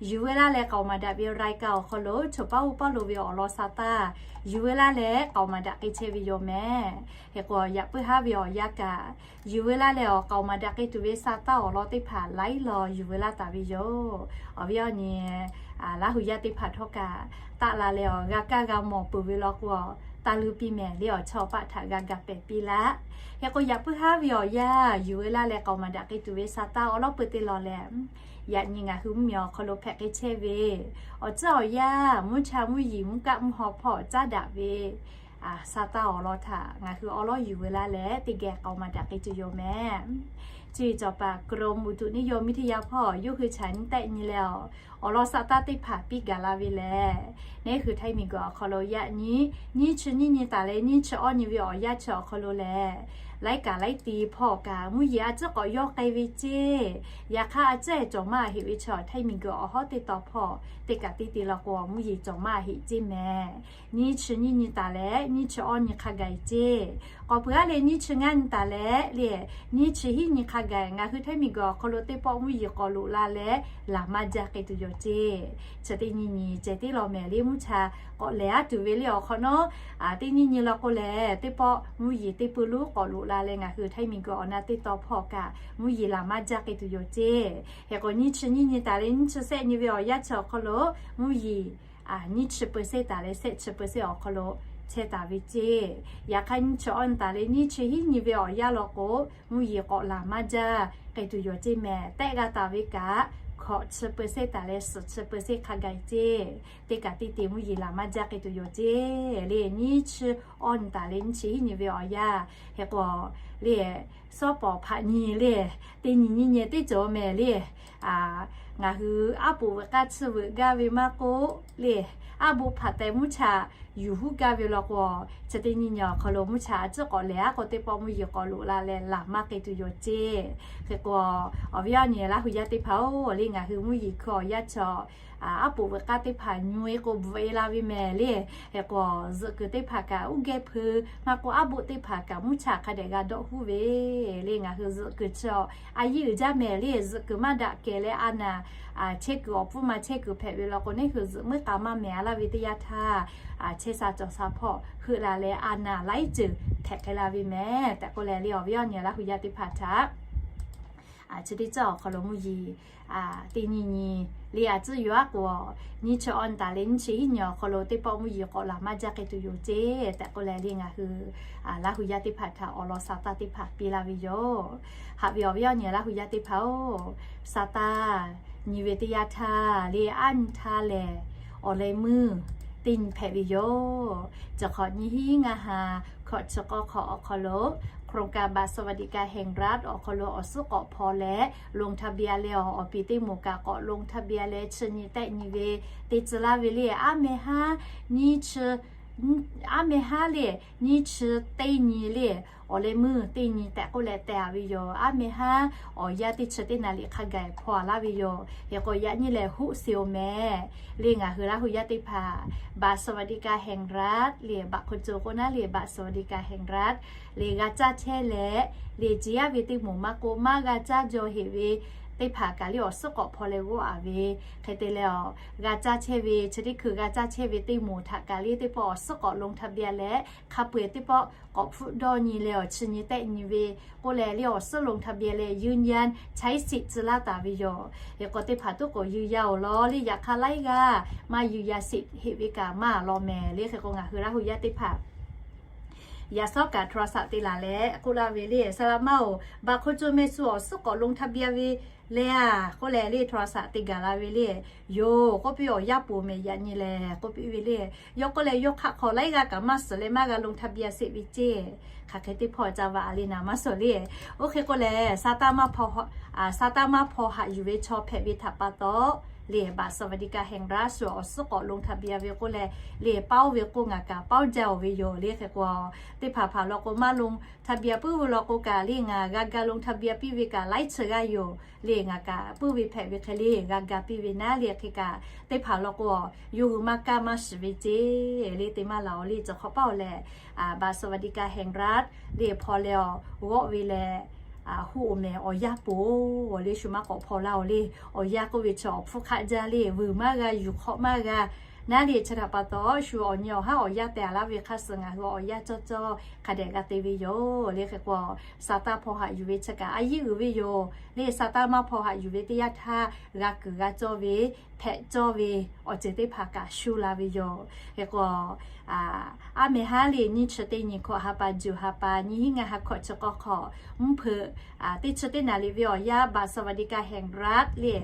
yuˬ veu laˇ leh k'aoˍ maˍ daꞈ ve รายการ awˬ hk'aw lo choˬ paˉ oˇ paˉ lo ve awˬ lawn sa taˇ yuˬ veu laˇ leh k'aoˍ maˍ daꞈ k'ai chehˇ ve yoˬ mehˍ. Hk'e k'o, yaꞈ puiˉ haˉ ve awˬ yanˇ kaꞈ, yuˬ veu laˇ leh awˬ k'aoˍ maˍ daꞈ k'ai tuˬ ve sa taˇ awˬ lawn teˇ hpaˍ laiˉ law yuˬ veu laˇ taˍ ve yoˬ. Awˬ viˉ awˬ nyi Laˇ hu yaˇ teˇ hpaˍ htawˇ kaꞈ, taˆ la leh awˬ g'a kaˇ g'a mawˬ peuˬ ve law k'o, taˇ luˇ piˇ mehˍ le awˬ chawˇ paˆ htaꞈ g'a ga pehˍ piˇ laˇ. Hk'e k'o, yaꞈ puiˉ haˉ ve awˬ yanˇ yuˬ veu laˇ leh k'aoˍ maˍ daꞈ k'ai tuˬ ve sa taˇ awˬ lawn peu teˇ law lehˬ, yaꞈ nyi ngaˬ hui mvuhˇmiˬ awˬ hk'aw lo hpehꞈ k'ai chehˇ ve awˬ tcuhˉ awˬ yanˇ, mvuhˇ cha mvuhˇ yeˬ mvuhˇ kaˆ mvuhˇ haw hpawˇ caˉ daꞈ ve sa taˇ awˬ lawn htaꞈ ngaˬ hui awˬ lawn yuˬ veu laˇ leh teˇ geh k'aoˍ maˍ daꞈ k'ai tuˬ yoˬ mehˍ. Chi cawˬ paˍ กรมอุตุนิยมวิทยา hpawˇ yawˇ hui chaꞈ nyi tehˆ nyi leh awˬ, awˬ lawn sa taˇ teˇ hpaˍ piˇ gaˬ la ve lehˬ, neˉ hui htaiˇ miˬguiˬ awˬ hk'aw lo yaꞈ nyi nyiˇ chi nyiˇ nyi taˍ leh nyiˇ chi awˇ nyi ve awˬ yanˇ chi awˬ hk'aw lo lehˬ, laiˉ kaꞈ laiˉ ti hpawˇ kaꞈ mvuhˇ yeˬ a ciˉ k'awꞈ yawˇ k'ai ve ceˇ. Yaꞈ hk'aˇ a ciˉ cawˬ maˇ heˆ ve chi htaiˇ miˬguiˬ awˬ hawˉ teˇ taw hpawˇ teˇ kaꞈ teˇ te law k'o, mvuhˇ yeˬ cawˬ maˇ heˆ ceˇ mehˍ. Nyiˇ chi nyiˇ nyi taˍ leh nyiˇ chi awˇ nyi hk'a gaˬ ceˇ. K'awꞈ peuˬ aˉ leh nyiˇ chi ngaˇ nyi taˍ leh le, nyiˇ chi hiˉ nyi hk'a gaˬ ngaˬ hui htaiˇ miˬguiˬ awˬ hk'aw lo teˇ pawˆ mvuhˇ yeˬ k'awꞈ loꞈ la leh laˬ maˇ jaˇ k'ai tuˬ yoˬ ceˇ. Chi teˇ nyi nyi ceh tiˉ law mehˍ le mvuhˇ cha k'awꞈ lehˬ aˉ tuˬ ve le awˬ hk'awꞈ nawˉ, teˇ nyi nyi law k'o lehˬ teˇ pawˆ mvuhˇ yeˬ teˇ peu loˉ k'awꞈ loꞈ la leh ngaˬ hui htaiˇ miˬguiˬ awˬ na teˇ taw hpawˇ kaꞈ mvuhˇ yeˬ laˬ maˇ jaˇ k'ai tuˬ yoˬ ceˇ. Hk'e k'o, nyiˇ chi nyiˇ nyi taˍ leh nyiˇ chi sehˆ nyi ve awˬ yanˇ chi awˬ hk'aw lo mvuhˇ yeˬ nyiˇ chi เปอร์เซ็นต์ taˍ leh sehˆ chi เปอร์เซ็นต์ awˬ hk'aw lo chehˇ taˍ ve ceˇ. Yaꞈ hk'aˇ nyiˇ chi awˇ nyi taˍ leh nyiˇ chi hiˉ nyi ve awˬ yanˇ law k'o, mvuhˇ yeˬ k'awꞈ laˬ maˇ jaˇ k'ai tuˬ yoˬ ceˇ mehˍ. Tehˆ g'a taˍ ve kaꞈ, hkawꞈ chi เปอร์เซ็นต์ taˍ leh suhˍ chi เปอร์เซ็นต์ hk'a gaˬ ceˇ. Teˇ kaꞈ teˇ te mvuhˇ yeˬ laˬ maˇ jaˇ k'ai tuˬ yoˬ ceˇ. Le nyiˇ chi awˇ nyi taˍ leh nyiˇ chi hiˉ nyi ve awˬ yanˇ hk'e k'o, le sawˉ pawˍ hpaꞈ nyi le, teˇ nyi nyiˇ nyi teˇ cawˬ mehˍ le. Ngaˬ hui aˉ poꞈ veuꞈ k'aˇ chi veuꞈ gaˇ ve maˇ k'oˆ le, aˉ poꞈ hpaꞈ tehꞈ mvuhˇ cha yuˬ huˉ gaˇ ve law k'o, chi teˇ nyi nyi awˬ hk'aw lo mvuhˇ cha a ciˉ k'awꞈ lehˬ aˉ k'o teˇ pawˆ mvuhˇ yeˬ k'awꞈ loꞈ la leh laˬ maˇ k'ai tuˬ yoˬ ceˇ. Hk'e k'o, awˬ viˉ awˬ nyi Laˇ hu yaˇ teˇ hpaˍ-oˬ, le ngaˬ hui mvuhˇ yeˬ hkui awˬ yanˇ chi aˉ poꞈ veuꞈ k'aˇ teˇ hpaˍ nyu e k'o bvuhꞈ e la ve mehˍ le. Hk'e k'o, zuhꞈ kuiˬ teˇ hpaˍ kaꞈ uˉ geh hpeu maˇ k'oˆ, aˉ poꞈ teˇ hpaˍ kaꞈ mvuhˇ cha hk'a dehꞈ g'a dawˆ huˉ ve le. Ngaˬ hui zuhꞈ kuiˬ chi a yeˇ uiˍ jaˇ mehˍ le. Zuhꞈ kuiˬ maˇ daꞈ kehˬ leh a naˍ chehˇ kuiˬ awˬ pfuhˇ ma chehˇ kuiˬ hpehꞈ ve law k'o, neˉ hui zuhꞈ meuˇ k'a maˇ mehˍ a laˇ ve teˇ yanˇ htaˇ, chehˇ sha cawˬ sha hpawˇ heuˆ la leh a naˍ laiˉ ceuˬ htehꞈ k'ai la ve mehˍ tehꞈ k'oˆ leh le, awˬ viˉ awˬ nyi Laˇ hu yaˇ teˇ hpaˍ htaꞈ chi teˇ ceuˬ awˬ hk'aw lo mvuhˇ yeˬ teˇ nyi nyi le a ciˉ yoˬ aˉ k'o, nyiˇ chi awˇ nyi taˍ leh nyiˇ chi hiˉ nyi awˬ hk'aw lo teˇ pawˆ mvuhˇ yeˬ k'awꞈ laˬ maˇ jaˇ k'ai tuˬ yoˬ ceˇ tehꞈ k'oˆ leh le, ngaˬ hui Laˇ hu yaˇ teˇ hpaˍ htaꞈ awˬ lawn sa taˇ teˇ hpaˍ piˇ laˇ ve yoˬ. Haꞈ ve awˬ viˉ awˬ nyi Laˇ hu yaˇ teˇ hpaˍ-oˬ, sa taˇ nyi ve teˇ yanˇ htaˇ le, aˉ nyi htaˇ lehˬ, awˬ leh meuˇ teˇ nyi hpehꞈ ve yoˬ. Chi hk'awꞈ nyiˇ hiˉ ngaˇ ha hkawꞈ chi k'awˇ hk'awꞈ awˬ hk'aw lo โครงการบัตรสวัสดิการแห่งรัฐ awˬ hk'aw lo awˬ suhˉ k'awꞈ hpaw leh ลงทะเบียน leh awˬ awˬ piˍ teˇ moˍ kaꞈ k'awꞈ ลงทะเบียน leh chi nyi tehˆ nyi ve te tcuh laˇ ve le, aˉ meh haˉ nyiˇ chi aˉ meh haˉ le, nyiˇ chi teˇ nyi le, awˬ leh meuˇ teˇ nyi tehꞈ k'oˆ leh teh a ve yoˬ. Aˉ meh haˉ awˬ yanˇ teˇ chi teˇ naˍ liꞈ hk'a gaˬ hpaw a laˇ ve yoˬ. Hk'e k'o, yaꞈ nyi lehˬ hoˆ seˍ oˬ mehˍ le, ngaˬ hui Laˇ hu yaˇ teˇ hpaˍ บัตรสวัสดิการแห่งรัฐ le, baꞈ hk'o co k'oˆ naˉ le, บัตรสวัสดิการแห่งรัฐ le g'a caˇ chehˇ leh, le ce yaˇ ve teˇ moˍ maˇ k'oˆ, maˇ g'a caˇ jaw heꞈ ve teˇ hpaˍ kaꞈ le awˬ suhˉ k'awꞈ hpaw leh g'awˇ a ve hk'e te leh, g'a caˇ chehˇ ve chi teˇ hkui g'a caˇ chehˇ ve teʼ moˍ htaꞈ kaꞈ le teˇ pawˆ awˬ suhˉ k'awꞈ ลงทะเบียน leh hk'a peu-eˬ teˇ pawˆ k'awꞈ hpfuhˆ dawˇ nyi leh awˬ chi nyi tehˆ nyi ve k'oˆ leh le awˬ suhˉ ลงทะเบียน leh ยืนยันใช้สิทธิ์ tcuh laˇ taˍ ve yoˬ. Hk'e k'o, teˇ hpaˍ tuˉ k'oꞈ yeu yaˇ oˬ law le, yaꞈ hk'aˇ laiˉ g'aˇ maˇ yeu yaˇ sheˍ heꞈ ve kaꞈ maˇ law mehˍ le. Hk'e k'o, ngaˬ hui Laˇ hu yaˇ teˇ hpaˍ yaꞈ sawˉ kaꞈ โทรศัพท์ te laˬ leh k'oˆ laˇ ve le, Saˍ laꞈ ma oˬ, baꞈ hk'o co meh shu awˬ suhˉ k'awꞈ ลงทะเบียน ve le a k'oˆ leh le โทรศัพท์ te gaˬ la ve le. Yoˬ k'oˆ piˇ, awˬ yanˇ poˍ mehˍ yaꞈ nyi lehˬ k'oˆ piˇ ve le. Yawˇ k'oˆ leh, yawˇ hk'aˆ hk'aw laiˉ g'aˇ kaꞈ maˇ suhˍ leh maˇ g'a ลงทะเบียน sheˍ ve ceˇ. Hk'aˬ hk'e teˇ hpawˇ ca va a le naˍ maˇ suhˍ le. Oˇ hk'e k'oˆ lehˬ, sa taˇ maˇ hpaw haꞈ yuˬ ve chaw hpehꞈ ve htaꞈ pa taw, le บัตรสวัสดิการแห่งรัฐ shu awˬ suhˉ k'awꞈ ลงทะเบียน ve k'oˆ leh, le paoˇ ve k'o ngaˬ kaꞈ paoˇ jaˇ-oˬ ve yoˬ le. Hk'e k'o, teˇ hpaˍ hpaˍ law k'o maˇ ลงทะเบียน puiˉ ve law k'o kaꞈ le ngaˬ g'a ga ลงทะเบียน piˇ ve kaꞈ laiˉ chi g'aˇ yoˬ le. Ngaˬ kaꞈ puiˉ ve hpehꞈ ve hk'e le g'a ga piˇ ve naˉ le. Hk'e kaꞈ teˇ hpaˍ law k'o, yawˇ hui maˇ kaˇ maˇ shiˍ ve ceˇ le, te maˇ laˬ-oˬ le. Chi hk'awꞈ paˇ-oˬ lehˬ, บัตรสวัสดิการแห่งรัฐ le hpaw leh awˬ g'awˆ ve leh, huˆ-oˬ mehˍ awˬ yanˇ poˬ-oˬ le, shu maˇ k'awꞈ hpaw laˇ-oˬ le. Awˬ yanˇ k'oˆ ve chi awˬ hpfuhˇ hk'aˆ jaˇ le, vuiˬ maˇ g'a, yuˬ hk'awꞈ maˇ g'a naˉ le. Chi htaꞈ pa taw, shu awˬ nyi awˬ haˉ awˬ yanˇ teh-a laˇ ve hk'aˇ suh ngaˬ hui awˬ yanˇ cawˇ cawˇ hk'a dehꞈ g'a te ve yoˬ le. Hk'e k'o, สตางค์ hpaw haꞈ yuˬ ve chi kaꞈ a yiˉ uiˍ ve yoˬ le. สตางค์ maˇ hpaw haꞈ yuˬ ve teˇ yanˇ htaˇ g'a kuiˬ g'a cawˇ ve, hpehꞈ cawˇ ve awˬ ceuˬ teˇ hpaˍ kaꞈ shu la ve yoˬ. Hk'e k'o, aˉ meh haˉ le nyiˇ chi teˇ nyi hkawꞈ ha pa juˬ ha pa nyiˇ hinˉ ngaˇ ha hkawꞈ chi k'awˇ hk'awꞈ mvuhˇ hpeuꞈ, teˇ chi teˇ naˍ riˍ ve awˬ yanˇ บัตรสวัสดิการแห่งรัฐ le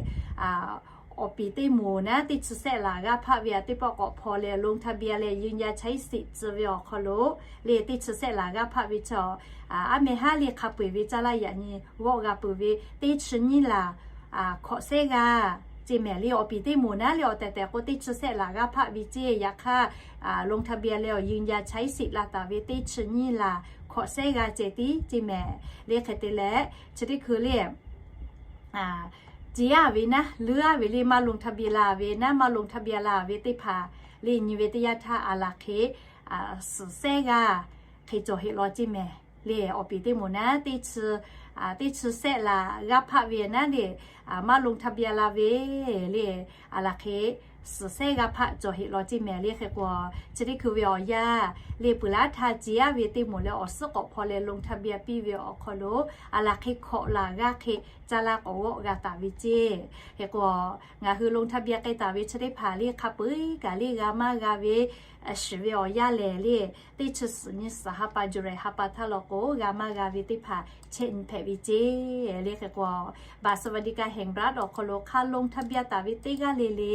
awˬ piˍ teˇ moˍ naˉ teˇ chi sehˆ laˬ g'aˇ hpaˆ ve aꞈ teˇ pawˆ k'awꞈ hpaw leh ลงทะเบียน leh ยืนยันใช้สิทธิ์ tcuh ve awˬ hk'aw lo le teˇ chi sehˆ laˬ g'aˇ hpaˆ ve chaw, aˉ meh haˉ le hk'a peu-eˬ ve caˇ laˇ yaꞈ nyi g'awˆ g'a peuˬ ve teˇ chi nyiˇ laˬ hkawꞈ sehˉ g'aˇ ceˇ mehˍ le. Awˬ piˍ teˇ moˍ naˉ le awˬ tehˬ tehˬ k'o teˇ chi sehˆ laˬ g'aˇ hpaˆ ve ceˇ. Yaꞈ hk'aˇ, ลงทะเบียน leh awˬ ยืนยันใช้สิทธิ์ la taˍ ve teˇ chi nyiˇ laˬ hkawꞈ sehˉ g'aˇ ceh tiˉ ceˇ mehˍ le. Hk'e te leh chi teˇ hkui le ceˇ-a ve naˉ, leuˉ-a ve le maˇ ลงทะเบียน la ve naˉ, maˇ ลงทะเบียน la ve teˇ hpaˍ le nyi ve teˇ yanˇ htaˇ aˬ laˬ hk'e suhˍ sehˉ g'aˇ hk'e cawˬ heˆ law ceˇ mehˍ le. Awˬ piˍ teˇ moˍ naˉ teˇ chi, teˇ chi sehˆ laˬ g'aˇ hpaˆ ve naˉ le, maˇ ลงทะเบียน la ve le aˬ laˬ hk'e suhˍ sehˉ g'aˇ hpaˆ cawˬ heˆ law ceˇ mehˍ le. Hk'e k'o, chi teˇ hkui ve awˬ yanˇ le peuˬ laˇ htaˇ ceˇ-a ve teˇ moˍ leh awˬ suhˉ k'awꞈ hpaw leh ลงทะเบียน piˇ ve awˬ hk'aw lo aˬ laˬ hk'e hkawꞈ laˬ g'aˇ hk'e caˇ laˇ k'awꞈ g'awˆ g'a taˍ ve ceˇ. Hk'e k'o, ngaˬ hui ลงทะเบียน k'ai taˍ ve chi teˇ hpaˍ le hk'a peu-eˬ kaꞈ le g'a maˇ g'a ve shiˍ ve awˬ yanˇ lehˬ le, teˇ chi suhˍ nyi suhˍ ha pa July ha pa htaˇ law k'o g'a maˇ g'a ve teˇ hpaˍ chehˇ nyi hpehꞈ ve ceˇ le. Hk'e k'o, บัตรสวัสดิการแห่งรัฐ awˬ hk'aw lo hk'a ลงทะเบียน taˍ ve teˇ g'aˇ le le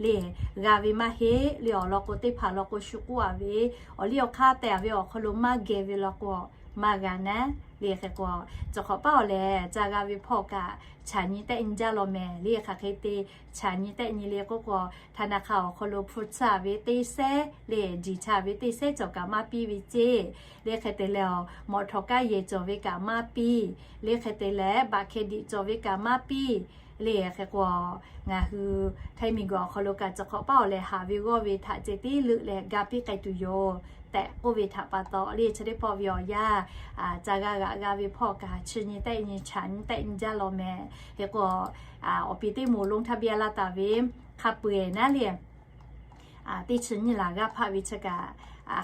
le g'a ve maˇ heˆ le. Awˬ lawn k'o teˇ hpaˍ law k'o shu k'oˆ-a ve, awˬ liˇ awˬ hk'aˇ teh-a ve awˬ hk'aw lo maˇ geh ve law k'o maˇ g'a naˉ le. Hk'e k'o, chi hk'awꞈ paˇ-oˬ lehˬ, ca g'a ve hpawˇ kaꞈ chaꞈ nyi tehˆ nyi jaˇ law mehˍ le. Hk'aˬ hk'e te chaꞈ nyi tehˆ nyi le k'oˆ k'o, ธนาคาร awˬ hk'aw lo hpu tsuhˇ-a ve teˇ sehˉ le, jiˬ cha ve teˇ sehˉ cawˬ kaꞈ maˇ piˇ ve ceˇ le. Hk'e te leh awˬ mawꞈ htawꞈ kaˉ yehˬ cawˬ ve kaꞈ maˇ piˇ le. Hk'e te leh บัตรเครดิต cawˬ ve kaꞈ maˇ piˇ le. Hk'e k'o, ngaˬ hui Htaiˇ miˬguiˬ awˬ hk'aw lo kaꞈ chi hk'awꞈ paˇ-oˬ lehˬ, haˍ ve g'awˇ ve htaꞈ ceh tiˉ leuˆ leh ga piˇ k'ai tuˬ yoˬ tehꞈ k'oˆ ve htaꞈ pa taw le, chi teˇ pawˆ ve awˬ yanˇ ca g'a g'aꞈ g'a ve hpawˇ kaꞈ chi nyi tehˆ nyi chaꞈ nyi tehˆ nyi jaˇ law mehˍ. Hk'e k'o, awˬ piˍ teˇ moˍ ลงทะเบียน la taˍ ve hk'a peu-eˬ naˉ le, teˇ chi nyiˇ laˬ g'aˇ hpaˆ ve chi kaꞈ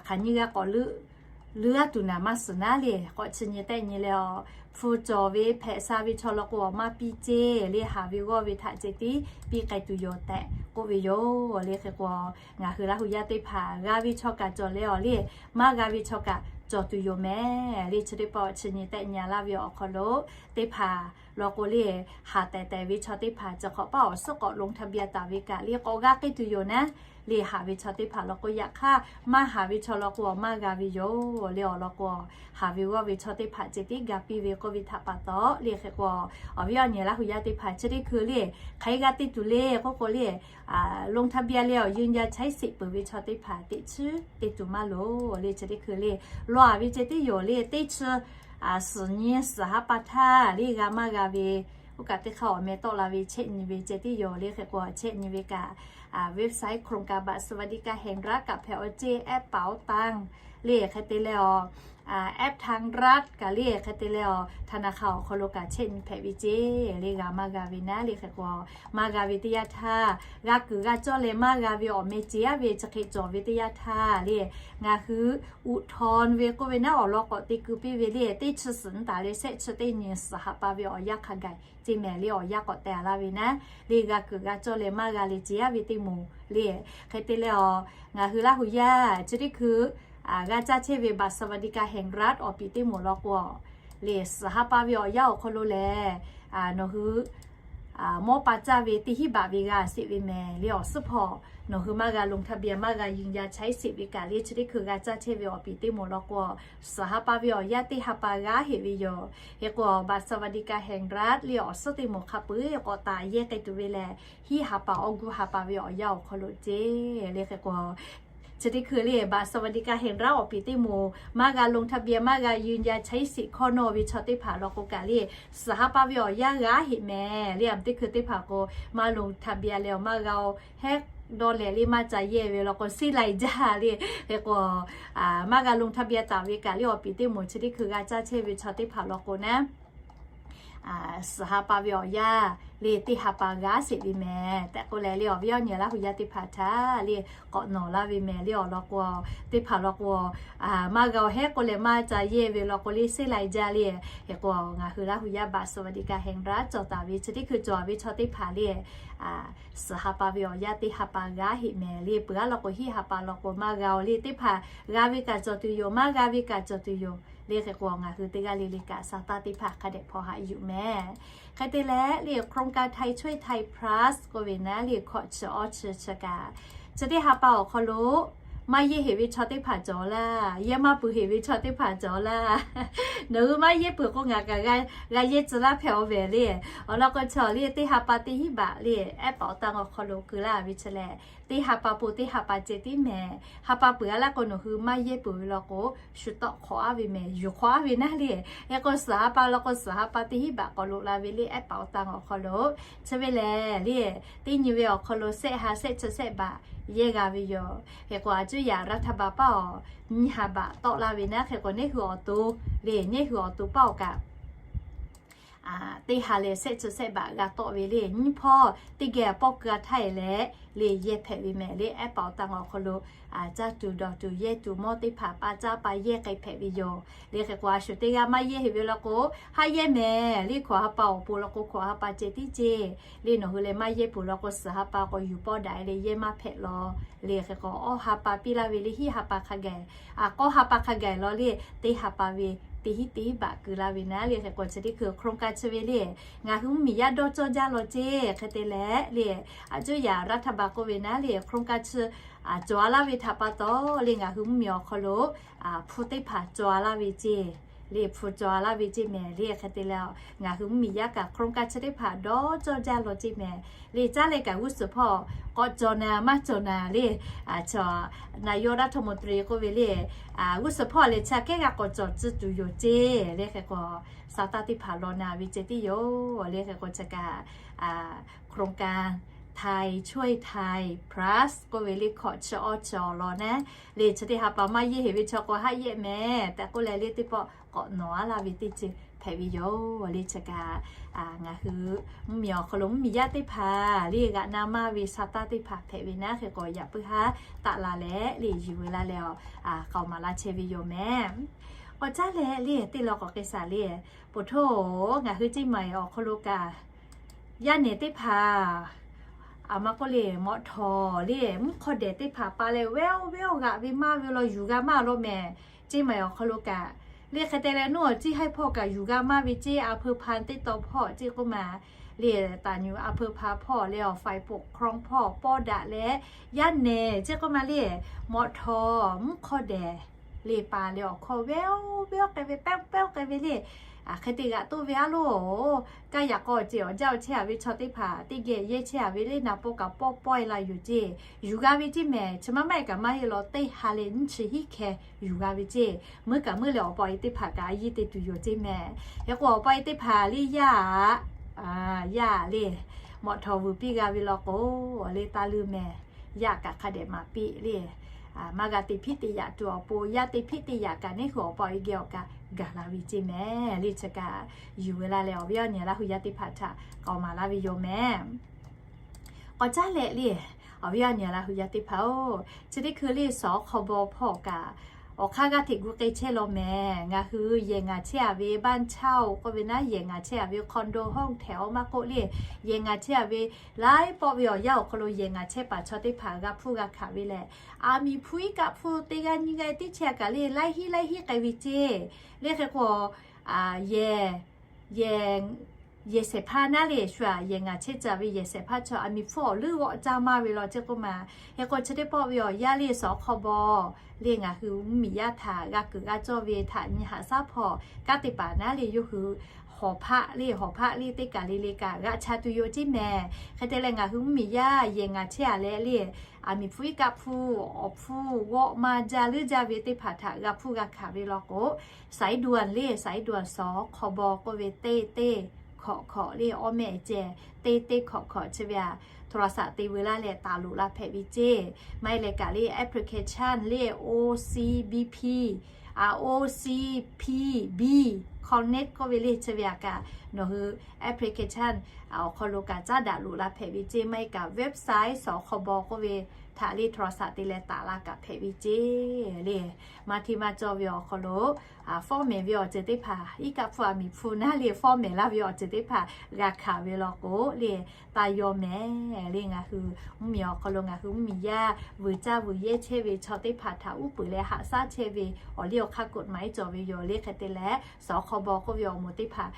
hk'aˬ nyiˇ g'aˇ k'awꞈ leuˆ leuˉ-a tuˬ naˍ maˇ suhˍ naˉ le. K'awꞈ chi nyi tehˆ nyi leh awˬ hpu cawˬ ve hpehꞈ sha ve chaw law k'o maˇ piˇ ceˇ le. Haˍ ve g'awˇ ve htaꞈ ceh tiˉ piˇ k'ai tuˬ yoˬ tehꞈ k'oˆ ve yoˬ le. Hk'e k'o, ngaˬ hui Laˇ huˍ yaˇ teˇ hpaˍ g'a ve chaw kaꞈ cawˬ leh awˬ le, maˇ g'a ve chaw kaꞈ cawˬ tuˬ yoˬ mehˍ le. Chi teˇ pawˆ chi nyi tehˆ nyi laˇ ve awˬ hk'aw lo teˇ hpaˍ law k'o le, haˍ tehˬ tehˬ ve chaw teˇ hpaˍ chi hk'awꞈ paˇ awˬ suhˉ k'awꞈ ลงทะเบียน taˍ ve kaꞈ le k'awꞈ g'a k'ai tuˬ yoˬ naˉ le. Haˍ ve chaw teˇ hpaˍ law k'o, yaꞈ hk'aˇ maˇ haˍ ve chaw law k'o maˇ g'a ve yoˬ le. Awˬ lawn k'o, haˍ ve g'awˇ ve chaw teˇ hpaˍ ceh tiˉ ga piˇ ve k'oˆ ve htaꞈ pa taw le. Hk'e k'o, awˬ viˉ awˬ nyi Laˇ huˍ yaˇ teˇ hpaˍ chi teˇ hkui le, hk'aˬ hk'e g'a te tuˬ le k'oˆ k'o le, ลงทะเบียน leh awˬ ยืนยันใช้สิทธิ์ peuˬ ve chaw teˇ hpaˍ teˇ chiˉ te tuˬ maˇ loˍ le. Chi teˇ hkui le, law-a ve ceh tiˉ yoˬ le. Teˇ chi suhˍ nyi suhˍ ha pa htaˇ le g'a maˇ g'a ve, oˇ kaꞈ teˇ hk'aˇ awˬ meh tawˆ la ve chehˇ nyi ve ceh tiˉ yoˬ le. Hk'e k'o, chehˇ nyi ve kaꞈ website โครงการบัตรสวัสดิการแห่งรัฐ kaꞈ hpehꞈ-aw ceˇ, แอปเป๋าตัง le hk'e te leh awˬ แอปธนาคาร kaꞈ le hk'e te leh awˬ ธนาคาร awˬ hk'aw lo kaꞈ chehˇ nyi hpehꞈ ve ceˇ le. G'a maˇ g'a ve naˉ le. Hk'e k'o, maˇ g'a ve teˇ yanˇ htaˇ, g'a kuiˬ g'a cawˇ leh maˇ g'a ve awˬ meh ceh-a ve chi hk'e cawˬ ve teˇ yanˇ htaˇ le, ngaˬ hui อุทธรณ์ ve k'oˆ ve naˉ awˬ lawn k'awꞈ te keu piˇ ve le, teˇ chi suhˍ nyi taˍ leh shehˆ chi teˇ nyi suhˍ ha pa ve awˬ yanˇ hk'a gaˬ ceˇ mehˍ le. Awˬ yanˇ k'awꞈ teh-a laˇ ve naˉ le, g'a kuiˬ g'a cawˇ leh maˇ g'a le ceh-a ve teˇ moˍ le. Hk'e te leh awˬ, ngaˬ hui Laˇ huˍ yaˇ chi teˇ hkui g'a caˇ chehˇ ve บัตรสวัสดิการแห่งรัฐ awˬ piˍ teˇ moˍ law k'o, le suhˍ ha pa ve awˬ yanˇ awˬ hk'aw lo lehˬ, nawˬ hui mawˇ pa caˇ ve teˇ hinˉ baꞈ ve g'a sheˍ ve mehˍ le. Awˬ suhˉ hpawˇ nawˬ hui maˇ g'a ลงทะเบียน maˇ g'a ยืนยันใช้สิทธิ์ ve kaꞈ le chi teˇ hkui g'a caˇ chehˇ ve awˬ piˍ teˇ moˍ law k'o, suhˍ ha pa ve awˬ yanˇ teˇ ha pa g'aˇ heꞈ ve yoˬ. Hk'e k'o บัตรสวัสดิการแห่งรัฐ le awˬ suhˉ teˇ moˍ hk'a peu-eˬ k'awꞈ taˍ yehˇ k'ai tuˬ ve lehˬ, hiˆ ha pa awˇ guˇ ha pa ve awˬ yanˇ awˬ hk'aw lo ceˇ le. Hk'e k'o chi teˇ hkui le บัตรสวัสดิการแห่งรัฐ awˬ piˍ teˇ moˍ maˇ g'a ลงทะเบียน maˇ g'a ยืนยันใช้สิทธิ์ hkawˇ nawˇ ve chaw teˇ hpaˍ law k'o kaꞈ le, suhˍ ha pa ve awˬ yanˇ g'aˇ heꞈ mehˍ le. Aˬ teˇ hkui teˇ hpaˍ k'o maˇ ลงทะเบียน le awˬ maˇ g'a-o, hehˉ dawˇ leh le maˇ ca yehˇ ve law k'o, seˉ lai jaˇ le. Hk'e k'o maˇ g'a ลงทะเบียน taˍ ve kaꞈ le awˬ piˍ teˇ moˍ chi teˇ hkui g'a caˇ chehˇ ve chaw teˇ hpaˍ law k'o naˉ, suhˍ ha pa ve awˬ yanˇ le teˇ ha pa g'aˇ sheˍ ve mehˍ tehꞈ k'oˆ leh le, awˬ viˉ awˬ nyi Laˇ hu yaˇ teˇ hpaˍ htaꞈ le k'awꞈ nawˍ laˇ ve mehˍ le. Awˬ lawn k'o, teˇ hpaˍ law k'o, maˇ g'a-o, hehˉ k'oˆ leh maˇ ca yehˇ ve law k'o le seˉ lai jaˇ le. Hk'e k'o ngaˬ hui Laˇ hu yaˇ บัตรสวัสดิการแห่งรัฐ cawˬ taˍ ve chi teˇ hkui cawˬ ve chaw teˇ hpaˍ le, suhˍ ha pa ve awˬ yanˇ teˇ ha pa g'aˇ heꞈ mehˍ le. Peuˬ aˉ law k'o hiˆ ha pa law k'o maˇ g'a-o le, teˇ hpaˍ g'a ve kaꞈ cawˬ tuˬ yoˬ, maˇ g'a ve kaꞈ cawˬ tuˬ yoˬ le. Hk'e k'o ngaˬ hui teˇ g'aˇ le le kaꞈ sa taˇ teˇ hpaˍ hk'a dehꞈ hpaw haꞈ yuˬ mehˍ. Hk'e te leh le โครงการไทยช่วยไทย Plus k'oˆ ve naˉ le คอร์ส chi awˇ chi chi kaꞈ, chi teˇ ha pa awˬ hk'aw lo maˇ yehˇ heꞈ ve chaw teˇ hpaˍ cawˬ laˇ, yehˇ maˇ peuˬ heꞈ ve chaw teˇ hpaˍ cawˬ laˇ. Nawˬ hui maˇ yehˇ peuˬ k'o ngaˬ kaꞈ g'a yehˇ tcuh laˇ hpehꞈ-aw mehˍ le. Awˬ lawn k'o chi le teˇ ha pa teˇ hinˉ baꞈ le ehˉ paˍ awˬ tanˇ awˬ hk'aw lo keu laˇ ve chi lehˬ, teˇ ha pa po teˇ ha pa ceh tiˉ mehˍ. Ha pa peuˬ aˉ laˇ k'o nawˬ hui maˇ yehˇ peuˬ ve law k'o, shu tawˆ hk'awꞈ aˉ ve mehˍ, yuˬ hk'awꞈ aˉ ve naˉ le. Hk'e k'o suhˍ ha pa law k'o suhˍ ha pa teˇ hinˉ baꞈ k'awꞈ loꞈ la ve le ehˉ paˍ awˬ tanˇ awˬ hk'aw lo, chi ve lehˬ le teˇ nyi ve awˬ hk'aw lo shehˆ ha shehˆ chi shehˆ baꞈ yehˇ g'a ve yoˬ. Hk'e k'o a cuˇ yaꞈ รัฐบาล paˇ awˬ nyiˇ ha baꞈ tawˆ laˇ ve naˉ. Hk'e k'o neˇ hui awˬ to le, neˇ hui awˬ to paˇ awˬ kaꞈ teˇ ha leh shehˆ chi shehˆ baꞈ g'a tawˆ ve le. Nyiˇ hpawˇ teˇ geh pawˆ keu-a htaˇ e leh le yehˇ hpehꞈ ve mehˍ le. Ehˉ paˍ awˬ tanˇ awˬ hk'aw lo caˇ tuˬ dawˬ tuˬ yehˇ tuˬ mawˇ teˇ hpaˍ pa caˇ pa yehˇ k'ai hpehꞈ ve yoˬ le. Hk'e k'o a shu teˇ g'aˇ maˇ yehˇ heꞈ ve law k'o, haˆ yehˇ mehˍ le. Hkawꞈ ha pa awˬ pon law k'o hkawꞈ ha pa ceh tiˉ ceˇ le. Nawˬ hui leh maˇ yehˇ peuˬ law k'o suhˍ ha pa k'awꞈ yuˬ pawˇ daꞈ e leh yehˇ maˇ hpehꞈ law le. Hk'e k'o awˇ ha pa piˇ laˇ ve le hiˆ ha pa hk'a gaˬ, k'awˇ ha pa hk'a gaˬ law le teˇ ha pa ve teˇ hinˉ teˇ hinˉ baꞈ keu laˇ ve naˉ le. Hk'e k'o chi teˇ hkui โครงการ chi ve le ngaˬ hui mvuhˇmiˬ yaˇ dawˇ cawˇ jaˇ law ceˇ. Hk'e te leh le a cuˇ yaꞈ รัฐบาล k'oˆ ve naˉ le โครงการ chi cawˬ-a laˇ ve htaꞈ pa taw le ngaˬ hui mvuhˇmiˬ awˬ hk'aw lo hpu teˇ hpaˍ cawˬ-a laˇ ve ceˇ le, hpu cawˬ-a laˇ ve ceˇ mehˍ le. Hk'e te leh ngaˬ hui mvuhˇmiˬ yaˇ kaꞈ โครงการ chi teˇ hpaˍ dawˇ cawˇ jaˇ law ceˇ mehˍ le. Caˉ leh kaꞈ g'uˇ suhˍ hpawˇ k'awꞈ cawˬ na maˇ cawˬ na le, a chaw นายกรัฐมนตรี k'oˆ ve le, g'uˇ suhˍ hpawˇ leh chi kehˉ g'a k'awꞈ cawˬ tcuh tuˬ yoˬ ceˇ le. Hk'e k'o sa taˇ teˇ hpaˍ law na ve ceh tiˉ yoˬ le. Hk'e k'o chi kaꞈ โครงการ ไทยช่วยไทย Plus k'oˆ ve le hkawꞈ chi awˇ chi awˬ lawn naˉ le chi teˇ ha pa maˇ yehˇ heꞈ ve chaw k'o haˆ yehˇ mehˍ tehꞈ k'oˆ leh le teˇ pawˆ k'awꞈ nawˬ-a laˇ ve teˇ ceuˬ hpehꞈ ve yoˬ le. Chi kaꞈ ngaˬ hui mvuhˇmiˬ awˬ hk'aw lo mvuhˇmiˬ yaˇ teˇ hpaˍ le g'aꞈ na maˇ ve sa taˇ teˇ hpaˍ hpehꞈ ve naˉ. Hk'e k'o yaꞈ puiˉ haˉ taˆ la leh le yuˬ ve laˇ leh a k'aoˍ maˍ laˇ chehˇ ve yoˬ mehˍ. K'awꞈ caˉ leh le teˇ law k'awꞈ k'ai shaˍ le, poˬ htoˇ ngaˬ hui ceˇ maˬ awˬ hk'aw lo kaꞈ yaˇ nehˬ teˇ hpaˍ a ma k'oˆ le mawꞈ htawˍ le mvuhˇ hk'aw dehˬ teˇ hpaˍ pa leh wehˇ-oˆ wehˇ-oˆ g'aꞈ ve maˇ ve law yuˬ g'a maˇ law mehˍ. Ceˇ maˬ awˬ hk'aw lo kaꞈ le hk'e te leh nawˬ ceˇ haiˇ hpawˇ kaꞈ yuˬ g'a maˇ ve ceˇ a hpeu hpa teˇ taw hpawˇ ceˇ k'oˆ ma le, taˍ nyuˬ a hpeu hpa hpawˇ le awˬ ฝ่ายปกครอง hpawˇ pawˇ daꞈ leh yaˇ nehˬ ceˇ k'oˆ ma le mawꞈ htawˍ mvuhˇ hk'aw dehˬ le pa leh awˬ hkawˇ wehˇ-oˆ wehˇ-oˆ k'ai ve pehˇ pehˇ k'ai ve le. Hk'e te g'aꞈ toˆ ve aˉ loˬ, kaˇ yaꞈ k'aw ceˬ awˬ jaˇ awˬ chehˇ a ve chaw teˇ hpaˍ teˇ geh yehˇ chehˇ a ve le naˍ paw kaꞈ pawˇ pawehˇ la yoˬ ceˇ. Yuˬ g'a ve ceˇ mehˍ. Chi maˇ maˇ kaꞈ maˇ heˆ law teˇ ha leh nyiˇ chi hiˉ hkeh yuˬ g'a ve ceˇ. Meuˇ kaꞈ meuˇ leh awˬ pa awˬ e teˇ hpaˍ kaꞈ a yiˇ te tuˬ yoˬ ceˇ mehˍ. Hk'e k'o awˬ pa awˬ e teˇ hpaˍ le yaˇ yaˇ le mawꞈ htawˍ vuiˬ piˇ g'a ve law k'o le taˇ leuˇ mehˍ. Yaˇ kaꞈ hk'a dehꞈ maˍ piˇ le. Maˇ g'a te hpiˆ te yaꞈ tuˬ awˬ pon yaˇ te hpiˆ te yaꞈ kaꞈ neˇ hui awˬ pa awˬ e geh awˬ kaꞈ gaˬ la ve ceˇ mehˍ le. Chi kaꞈ yuˬ ve laˇ leh awˬ viˉ awˬ nyi Laˇ hu yaˇ teˇ hpaˍ htaꞈ k'aoˍ maˍ laˇ ve yoˬ mehˍ. K'awꞈ caˉ leh le awˬ viˉ awˬ nyi Laˇ hu yaˇ teˇ hpaˍ-oˬ, chi teˇ hkui le สคบ hpawˇ kaꞈ awˬ hk'aˇ g'aˇ hteꞈ gu k'ai chehˇ law mehˍ. Ngaˬ hui yehˬ ngaˬ chehˇ a ve บ้านเช่า k'oˆ ve naˉ yehˬ ngaˬ chehˇ a ve คอนโด ห้องแถว maˇ k'oˆ le, yehˬ ngaˬ chehˇ a ve laiˉ pawˆ ve awˬ yanˇ awˬ hk'aw lo yehˬ ngaˬ chehˇ paˍ chaw teˇ hpaˍ g'a hpuˇ g'a hkanˍ ve lehˬ, aˬ miˍ hpu iˉ kaˆ hpu teˇ g'aˇ nyiˇ g'aˇ tiˉ chehˇ a kaꞈ le laiˉ hinˉ laiˉ hinˉ k'ai ve ceˇ. Le hk'e k'o yehˬ yehˬ yehˬ shehˍ hpaˇ naˉ le, shu aꞈ yehˬ ngaˬ chehˇ caˍ ve yehˬ shehˍ hpaˇ chaw aˬ miˍ hpfuhˇ awˬ leuˉ g'awˆ caˇ maˇ ve law ceˇ k'oˆ ma. Hk'e k'o chi teˇ pawˆ ve awˬ yanˇ le suhˍ awˬ hk'aw baw le ngaˬ hui mvuhˇmiˬ yaˇ htaꞈ g'a kuiˬ g'a cawˇ ve htaꞈ nyi haꞈ shaˉ hpawˇ kanˉ te paˍ naˉ le yawˇ hui hawˍ hpaˆ le hawˍ hpaˆ le teˇ kaˬ le le kaꞈ g'aꞈ cha tuˬ yoˬ ceˇ mehˍ. Hk'e te leh ngaˬ hui mvuhˇmiˬ yaˇ yehˬ ngaˬ chehˇ aꞈ leh le, aˬ miˍ hpfuhˇ iˉ kaˆ hpfuhˇ awˬ hpfuhˇ g'awˆ maˇ jaˇ leuˉ jaˇ ve teˇ hpaˍ htaꞈ g'a hpfuhˇ g'a hkanˍ ve law k'o, สายด่วน le สายด่วน สคบ k'oˆ ve teˇ teˇ hkawꞈ hkawꞈ le awˇ meh ceh teˇ teˇ hkawꞈ hkawꞈ chi ve aꞈ โทรศัพท์ te veu laˇ leh taˍ loꞈ la hpehꞈ ve ceˇ. Maˇ heˆ leh kaꞈ le application le O C B P, a, O C P B Connect k'oˆ ve le chi ve aꞈ kaꞈ nawˬ hui application awˬ hk'aw lo kaꞈ caˉ daꞈ loꞈ la hpehꞈ ve ceˇ. Maˇ heˆ kaꞈ website suhˍ awˬ hk'aw baw k'oˆ ve htaꞈ le โทรศัพท์ te leh taˍ la kaꞈ hpehꞈ ve ceˇ le. Maˇ hteˇ maˇ cawˇ ve awˬ hk'aw lo fawˉ mehˍ ve awˬ ceuˬ teˇ hpaˍ iˉ kaˆ hpfuhˇ aˬ miˍ hpfuhˇ naˉ le fawˉ mehˍ laˇ ve awˬ ceuˬ teˇ hpaˍ g'a hkanˍ ve law k'o le, taˇ yawˇ mehˍ le ngaˬ hui mvuhˇmiˬ awˬ hk'aw lo ngaˬ hui mvuhˇmiˬ yaˇ vuiˬ caˇ vuiˬ yehˇ chehˇ ve chaw teˇ hpaˍ htaꞈ uˉ peunˍ leh haꞈ shaˉ chehˇ ve awˬ liˇ awˬ hk'aˇ กฎหมาย cawˬ ve yoˬ le. Hk'e te leh suhˍ awˬ hk'aw baw k'oˆ ve awˬ moˍ teˇ hpaˍ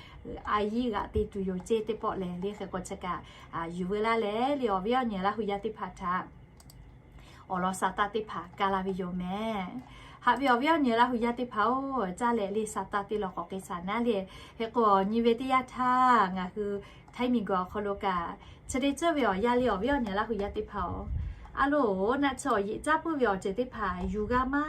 a yiˉ g'aꞈ te tuˬ yoˬ ceˇ teˇ pawˆ lehˬ le. Hk'e k'o chi kaꞈ yuˬ veu laˇ leh le awˬ viˉ awˬ nyi Laˇ hu yaˇ teˇ hpaˍ htaꞈ awˬ lawn sa taˇ teˇ hpaˍ kaˇ laˇ ve yoˬ mehˍ. Haꞈ ve awˬ viˉ awˬ nyi Laˇ hu yaˇ teˇ hpaˍ-oˬ, caˇ leh le sa taˇ teˇ law k'awꞈ k'ai shaˍ naˉ le. Hk'e k'o nyi ve teˇ yanˇ htaˇ ngaˬ hui Htaiˇ miˬguiˬ awˬ hk'aw lo kaꞈ chi teˇ ceuˬ ve awˬ yanˇ le awˬ viˉ awˬ nyi Laˇ hu yaˇ teˇ hpaˍ-oˬ, a loˍ naˆ tsuhˇ awˬ yeꞈ caˇ puiˉ ve awˬ ceuˬ teˇ hpaˍ yuˬ g'a maˇ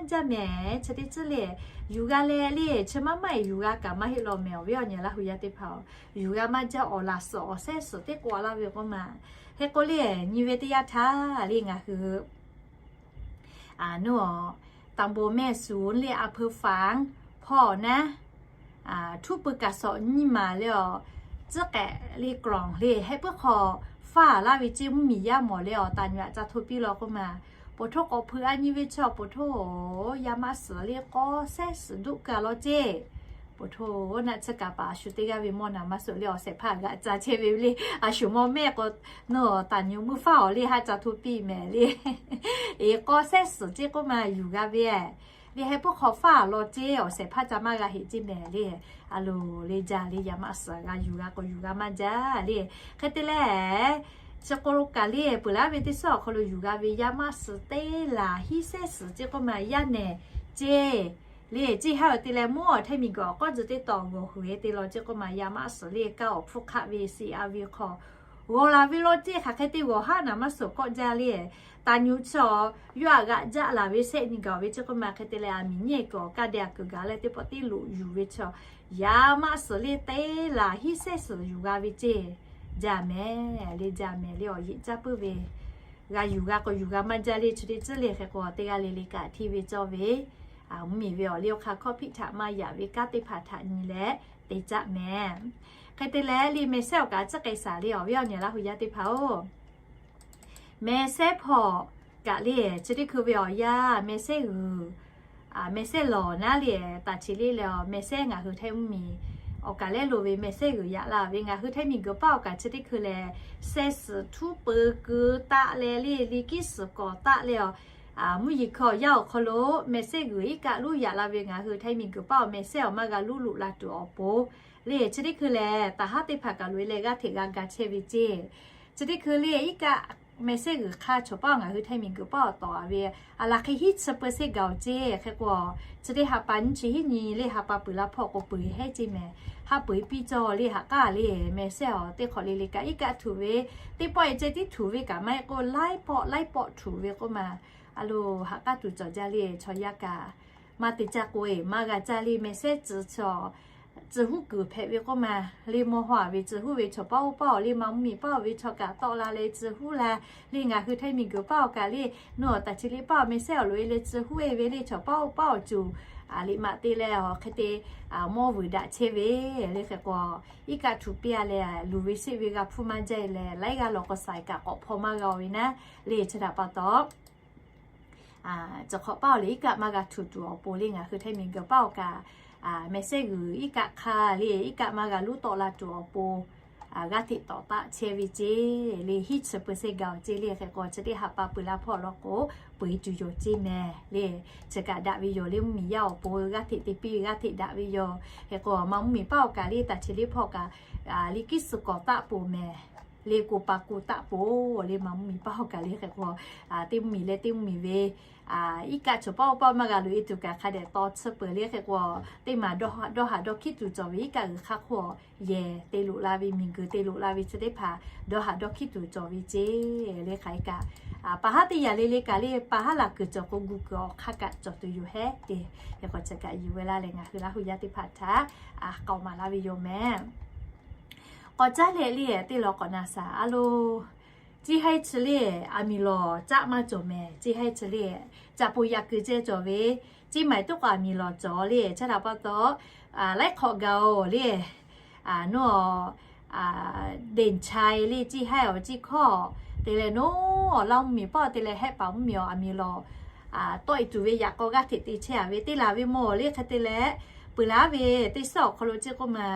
jaˇ mehˍ. Chi teˇ ceuˬ le yuˬ g'a leh le chi maˇ maˇ eˬ yuˬ g'a kaꞈ maˇ heˆ law mehˍ. Awˬ viˉ awˬ nyi Laˇ hu yaˇ teˇ hpaˍ-oˬ, yuˬ g'a maˇ jaˇ awˬ laꞈ suhˍ awˬ sehˉ suhˍ teˇ k'o laˇ ve k'oˆ ma. Hk'e k'o le nyi ve teˇ yanˇ htaˇ le ngaˬ hui ตำบลแม่สวน le อำเภอฝาง hpawˇ naˉ, htuˉ pui kaꞈ sawꞈ nyiˇ maˍ le awˬ, tcuhˉ k'ehꞈ le กล่อง le heh puiˉ hk'aw faˇ laˇ ve ceˇ. Mvuhˇmiˬ yaˇ mawˬ le awˬ taˍ nyi aꞈ ca hto piˇ law k'oˆ ma. Poˬ htoˇ k'awꞈ hpui a nyi ve chaw poˬ htoˇ yaˇ maˇ suhˍ le k'awꞈ sehˉ suhˍ duˆ kaˬ law ceˇ. Poˬ htoˇ naˆ tsuhˇ kaꞈ paˍ a shu teˇ g'aˇ ve mawˇ naˍ maˇ suhˍ le awˬ shehˍ hpaˇ g'aꞈ ca chehˇ ve le a shu mawˇ mehˆ k'o, nawˬ taˍ nyi mvuhˇ faˇ awˬ le haˉ ca hto piˇ mehˍ le. Eˬ k'awꞈ sehˉ suhˍ ceˇ k'oˆ ma yuˬ g'a ve le heh puiˉ hk'aw faˇ law ceˇ. Awˬ shehˍ hpaˇ ca maˇ g'a heꞈ ceˇ mehˍ le. A loˍ le jaˇ le yaˇ maˇ suhˍ g'a yuˬ g'a k'o yuˬ g'a maˇ jaˇ le. Hk'e te leh chi k'o lo kaꞈ le peuˬ laˇ ve teˇ suhˉ awˬ hk'aw lo yuˬ g'a ve yaˇ maˇ suhˍ teˇ laˬ hiˉ sehˉ suhˍ ceˇ k'oˆ ma yaˇ nehˬ ceˇ le. Ceˇ haˉ ve te leh mawˇ Htaiˇ miˬguiˬ awˬ k'awˇ tcuh teˇ tawˬ g'awˬ hui e te law ceˇ k'oˆ ma yaˇ maˇ suhˍ le kaˇ awˬ hpfuhˇ hk'aˆ ve si a ve hk'aw g'awˬ laˬ ve law ceˇ. Hk'aˬ hk'e te g'awˬ haˉ naˍ maˇ suhˍ k'awˆ jaˇ le. Taˍ nyi chaw yawˇ aꞈ g'aꞈ jaˆ laˬ ve sehˆ nyi gaˬ ve ceˇ k'oˆ ma. Hk'e te leh a miˍ nyi e kuiˬ awˬ kaˇ de a kuiˬ gaˬ leh teˇ pawˆ teˇ loꞈ yuˬ ve chaw yaˇ maˇ suhˍ le teˇ laˬ hiˉ sehˉ suhˍ yuˬ g'a ve ceˇ. Jaˇ mehˍ le jaˇ mehˍ le awˬ yeꞈ caˇ puiˉ ve g'a yuˬ g'a k'o yuˬ g'a maˇ jaˇ le chi teˇ ceuˬ le. Hk'e k'o teˇ g'aˇ le le kaꞈ hteˇ ve cawˇ ve mvuhˇmiˬ ve awˬ liˇ awˬ hk'aˇ hkawˇ hpiˆ htaꞈ maˇ yaꞈ ve kanˉ teˇ hpaˍ htaꞈ nyi leh te caˆ mehˍ. Hk'e te leh le mehˍ sehˉ awˬ kaꞈ tcuhˉ k'ai shaˍ le awˬ viˉ awˬ nyi Laˇ hu yaˇ teˇ hpaˍ-oˬ, mehˍ sehˉ hpawˇ kaꞈ le chi teˇ hkui ve awˬ yanˇ mehˍ sehˉ g'uiˬ mehˍ sehˉ lawˬ naˉ le taˍ chi le leh mehˍ sehˉ ngaˬ hui Htaiˇ mvuhˇmiˬ awˬ kaꞈ lehˉ lo ve mehˍ sehˉ g'uiˬ yaꞈ la ve ngaˬ hui Htaiˇ miˬguiˬ paˉ awˬ kaꞈ chi teˇ hkui lehˬ sehˉ suhˍ htuˉ peu keu taˆ leh le le kiˉ suhˍ kawˍ taˆ leh a mvuhˇ yeˬ hkui awˬ yanˇ awˬ hk'aw lo mehˍ sehˉ g'uiˬ iˉ kaˆ luˉ yaꞈ la ve ngaˬ hui Htaiˇ miˬguiˬ paˉ awˬ mehˍ sehˉ awˬ maˇ g'a luˉ luꞈ la tuˬ awˬ pon le chi teˇ hkui lehˬ taˍ haˉ teˇ hpaˍ kaꞈ loꞈ e leh g'aˇ hteꞈ g'a ga chehˇ ve ceˇ. Chi teˇ hkui le iˉ kaˆ mehˍ sehˉ g'uiˬ hk'a chawˬ paˉ awˬ ngaˬ hui Htaiˇ miˬguiˬ paˉ awˬ tawˍ a ve a laˬ hk'e hiˉ chi peu sehˉ gaˬ-oˬ ceˇ. Hk'e k'o chi teˇ ha pa nyiˇ chi hiˉ nyi le ha pa peuˬ la hpawˇ k'o peuˬ heˉ ceˇ mehˍ. Haˉ peuˬ piˇ cawˇ le haꞈ k'aˇ le mehˍ sehˉ awˬ teˇ hk'awꞈ le le kaꞈ iˉ kaˆ htuꞈ ve teˇ pawˆ e ceh tiˉ htuꞈ ve kaꞈ maˇ heˆ k'o laiˉ pawˆ laiˉ pawˆ htuꞈ ve k'oˆ ma. A loˍ haꞈ k'aˇ tuˬ cawˬ jaˇ le chaw yaˇ kaꞈ maˇ te caˇ k'o e maˇ g'a caˇ le mehˍ sehˉ tcuh chaw tcuh huˉ kuiˬ hpehꞈ ve k'oˆ ma. Le mawˇ haw a ve tcuh huˉ ve chaw paˉ oˇ paˉ awˬ le ma mvuhˇmiˬ paˉ awˬ ve chaw kaꞈ tawˆ la leh tcuh huˉ la le ngaˬ hui Htaiˇ miˬguiˬ paˉ awˬ kaꞈ le nawˬ taˍ chi le paˉ awˬ mehˍ sehˉ awˬ loꞈ e leh tcuh huˉ e ve le chaw paˉ oˇ paˉ awˬ cuˬ a liꞈ maꞈ te leh a hk'e te mawˇ vuiˬ daꞈ chehˇ ve le. Hk'e k'o iˉ kaˆ htuꞈ piˇ a leh luˬ ve sheˆ ve g'a hpfuhˇ maˇ jaˇ e leh laiˉ g'aˇ lawˬ k'o saiˍ kaꞈ k'awꞈ hpaw maˇ g'a-oˬ ve naˉ le chi htaꞈ pa taw Chi hk'awꞈ paˇ awˬ le iˉ kaˆ maˇ g'a htuꞈ tuˬ awˬ pon le ngaˬ hui Htaiˇ miˬguiˬ paˇ awˬ kaꞈ, mehˍ sehˉ g'uiˬ iˉ kaˆ hk'a le iˉ kaˆ maˇ g'a luˉ tawˆ la tuˬ awˬ pon, g'aˇ hteꞈ tawˍ taˆ chehˇ ve ceˇ le. Hiˉ chi percent gaˬ-oˬ ceˇ le. Hk'e k'o chi teˇ ha pa peuˬ la hpawˇ law k'o, peuˬ e tuˬ yoˬ ceˇ mehˍ le. Chi kaꞈ daꞈ ve yoˬ le. Mvuhˇmiˬ yaˇ awˬ pon g'aˇ hteꞈ te piˇ ve g'aˇ hteꞈ daꞈ ve yoˬ. Hk'e k'o maˇ mvuhˇmiˬ paˇ awˬ kaꞈ le, taˍ chi le hpawˇ kaꞈ liꞈ kiˇ suhˍ kawˍ taˆ poˬ mehˍ le, ko pa ko taˆ poˬ le. Maˇ mvuhˇmiˬ paˇ awˬ kaꞈ le. Hk'e k'o teˇ mvuhˇmiˬ leh teˇ mvuhˇmiˬ ve iˉ kaˆ chaw paˇ paˇ maˇ g'a loꞈ e tuˬ kaꞈ hk'a dehꞈ taw tsuhˇ peuˬ le. Hk'e k'o teˇ maˬ dawˇ haˍ dawˇ haˍ dawˇ hkiˉ tuˬ cawˬ ve iˉ kaˆ g'uiˬ hk'aˇ hk'oˆ yehˬ te loꞈ la ve, miˬguiˬ te loꞈ la ve chi teˇ hpaˍ dawˇ haˍ dawˇ hkiˉ tuˬ cawˬ ve ceˇ le. Hk'aˬ hk'e kaꞈ pa haˉ teˇ yanˇ le le kaꞈ le, pa haˉ laˬ kuiˬ cawˬ k'o gu kuiˬ awˬ hk'aˇ kaꞈ cawˬ tuˬ yoˬ hehˉ te. Hk'e k'o chi kaꞈ yuˬ ve laˇ leh ngaˬ hui Laˇ hu yaˇ teˇ hpaˍ htaꞈ k'aoˍ maˍ laˇ ve yoˬ mehˍ. K'awꞈ caˉ leh le teˇ law k'awꞈ na shaˍ a lo, Ceˇ haiˇ chi le, aˬ miˍ lawˬ caˆ maˇ cawˬ mehˍ. Ceˇ haiˇ chi le, caꞈ poˬ yaꞈ kuiˬ ceh cawˬ ve, ceˇ maiˍ toˆ k'o aˬ miˍ lawˬ cawˬ le. Chi htaꞈ pa taw, laiˉ hk'awꞈ gaˬ-oˬ le, nawˬ deˬ chai le ceˇ haiˇ awˬ ceˇ hkawˇ te leh nawˬ awˬ Laˇ mvuhˇmiˬ paˇ te leh Hehˆ paˍ mvuhˇmiˬ awˬ aˬ miˍ lawˬ tawˆ e tuˬ ve yaꞈ k'aw g'aˇ hteꞈ te chehˇ a ve teˇ laˬ ve mawˬ le. Hk'e te leh peuˬ laˇ ve teˇ suhˉ awˬ hk'aw lo ceˇ k'oˆ ma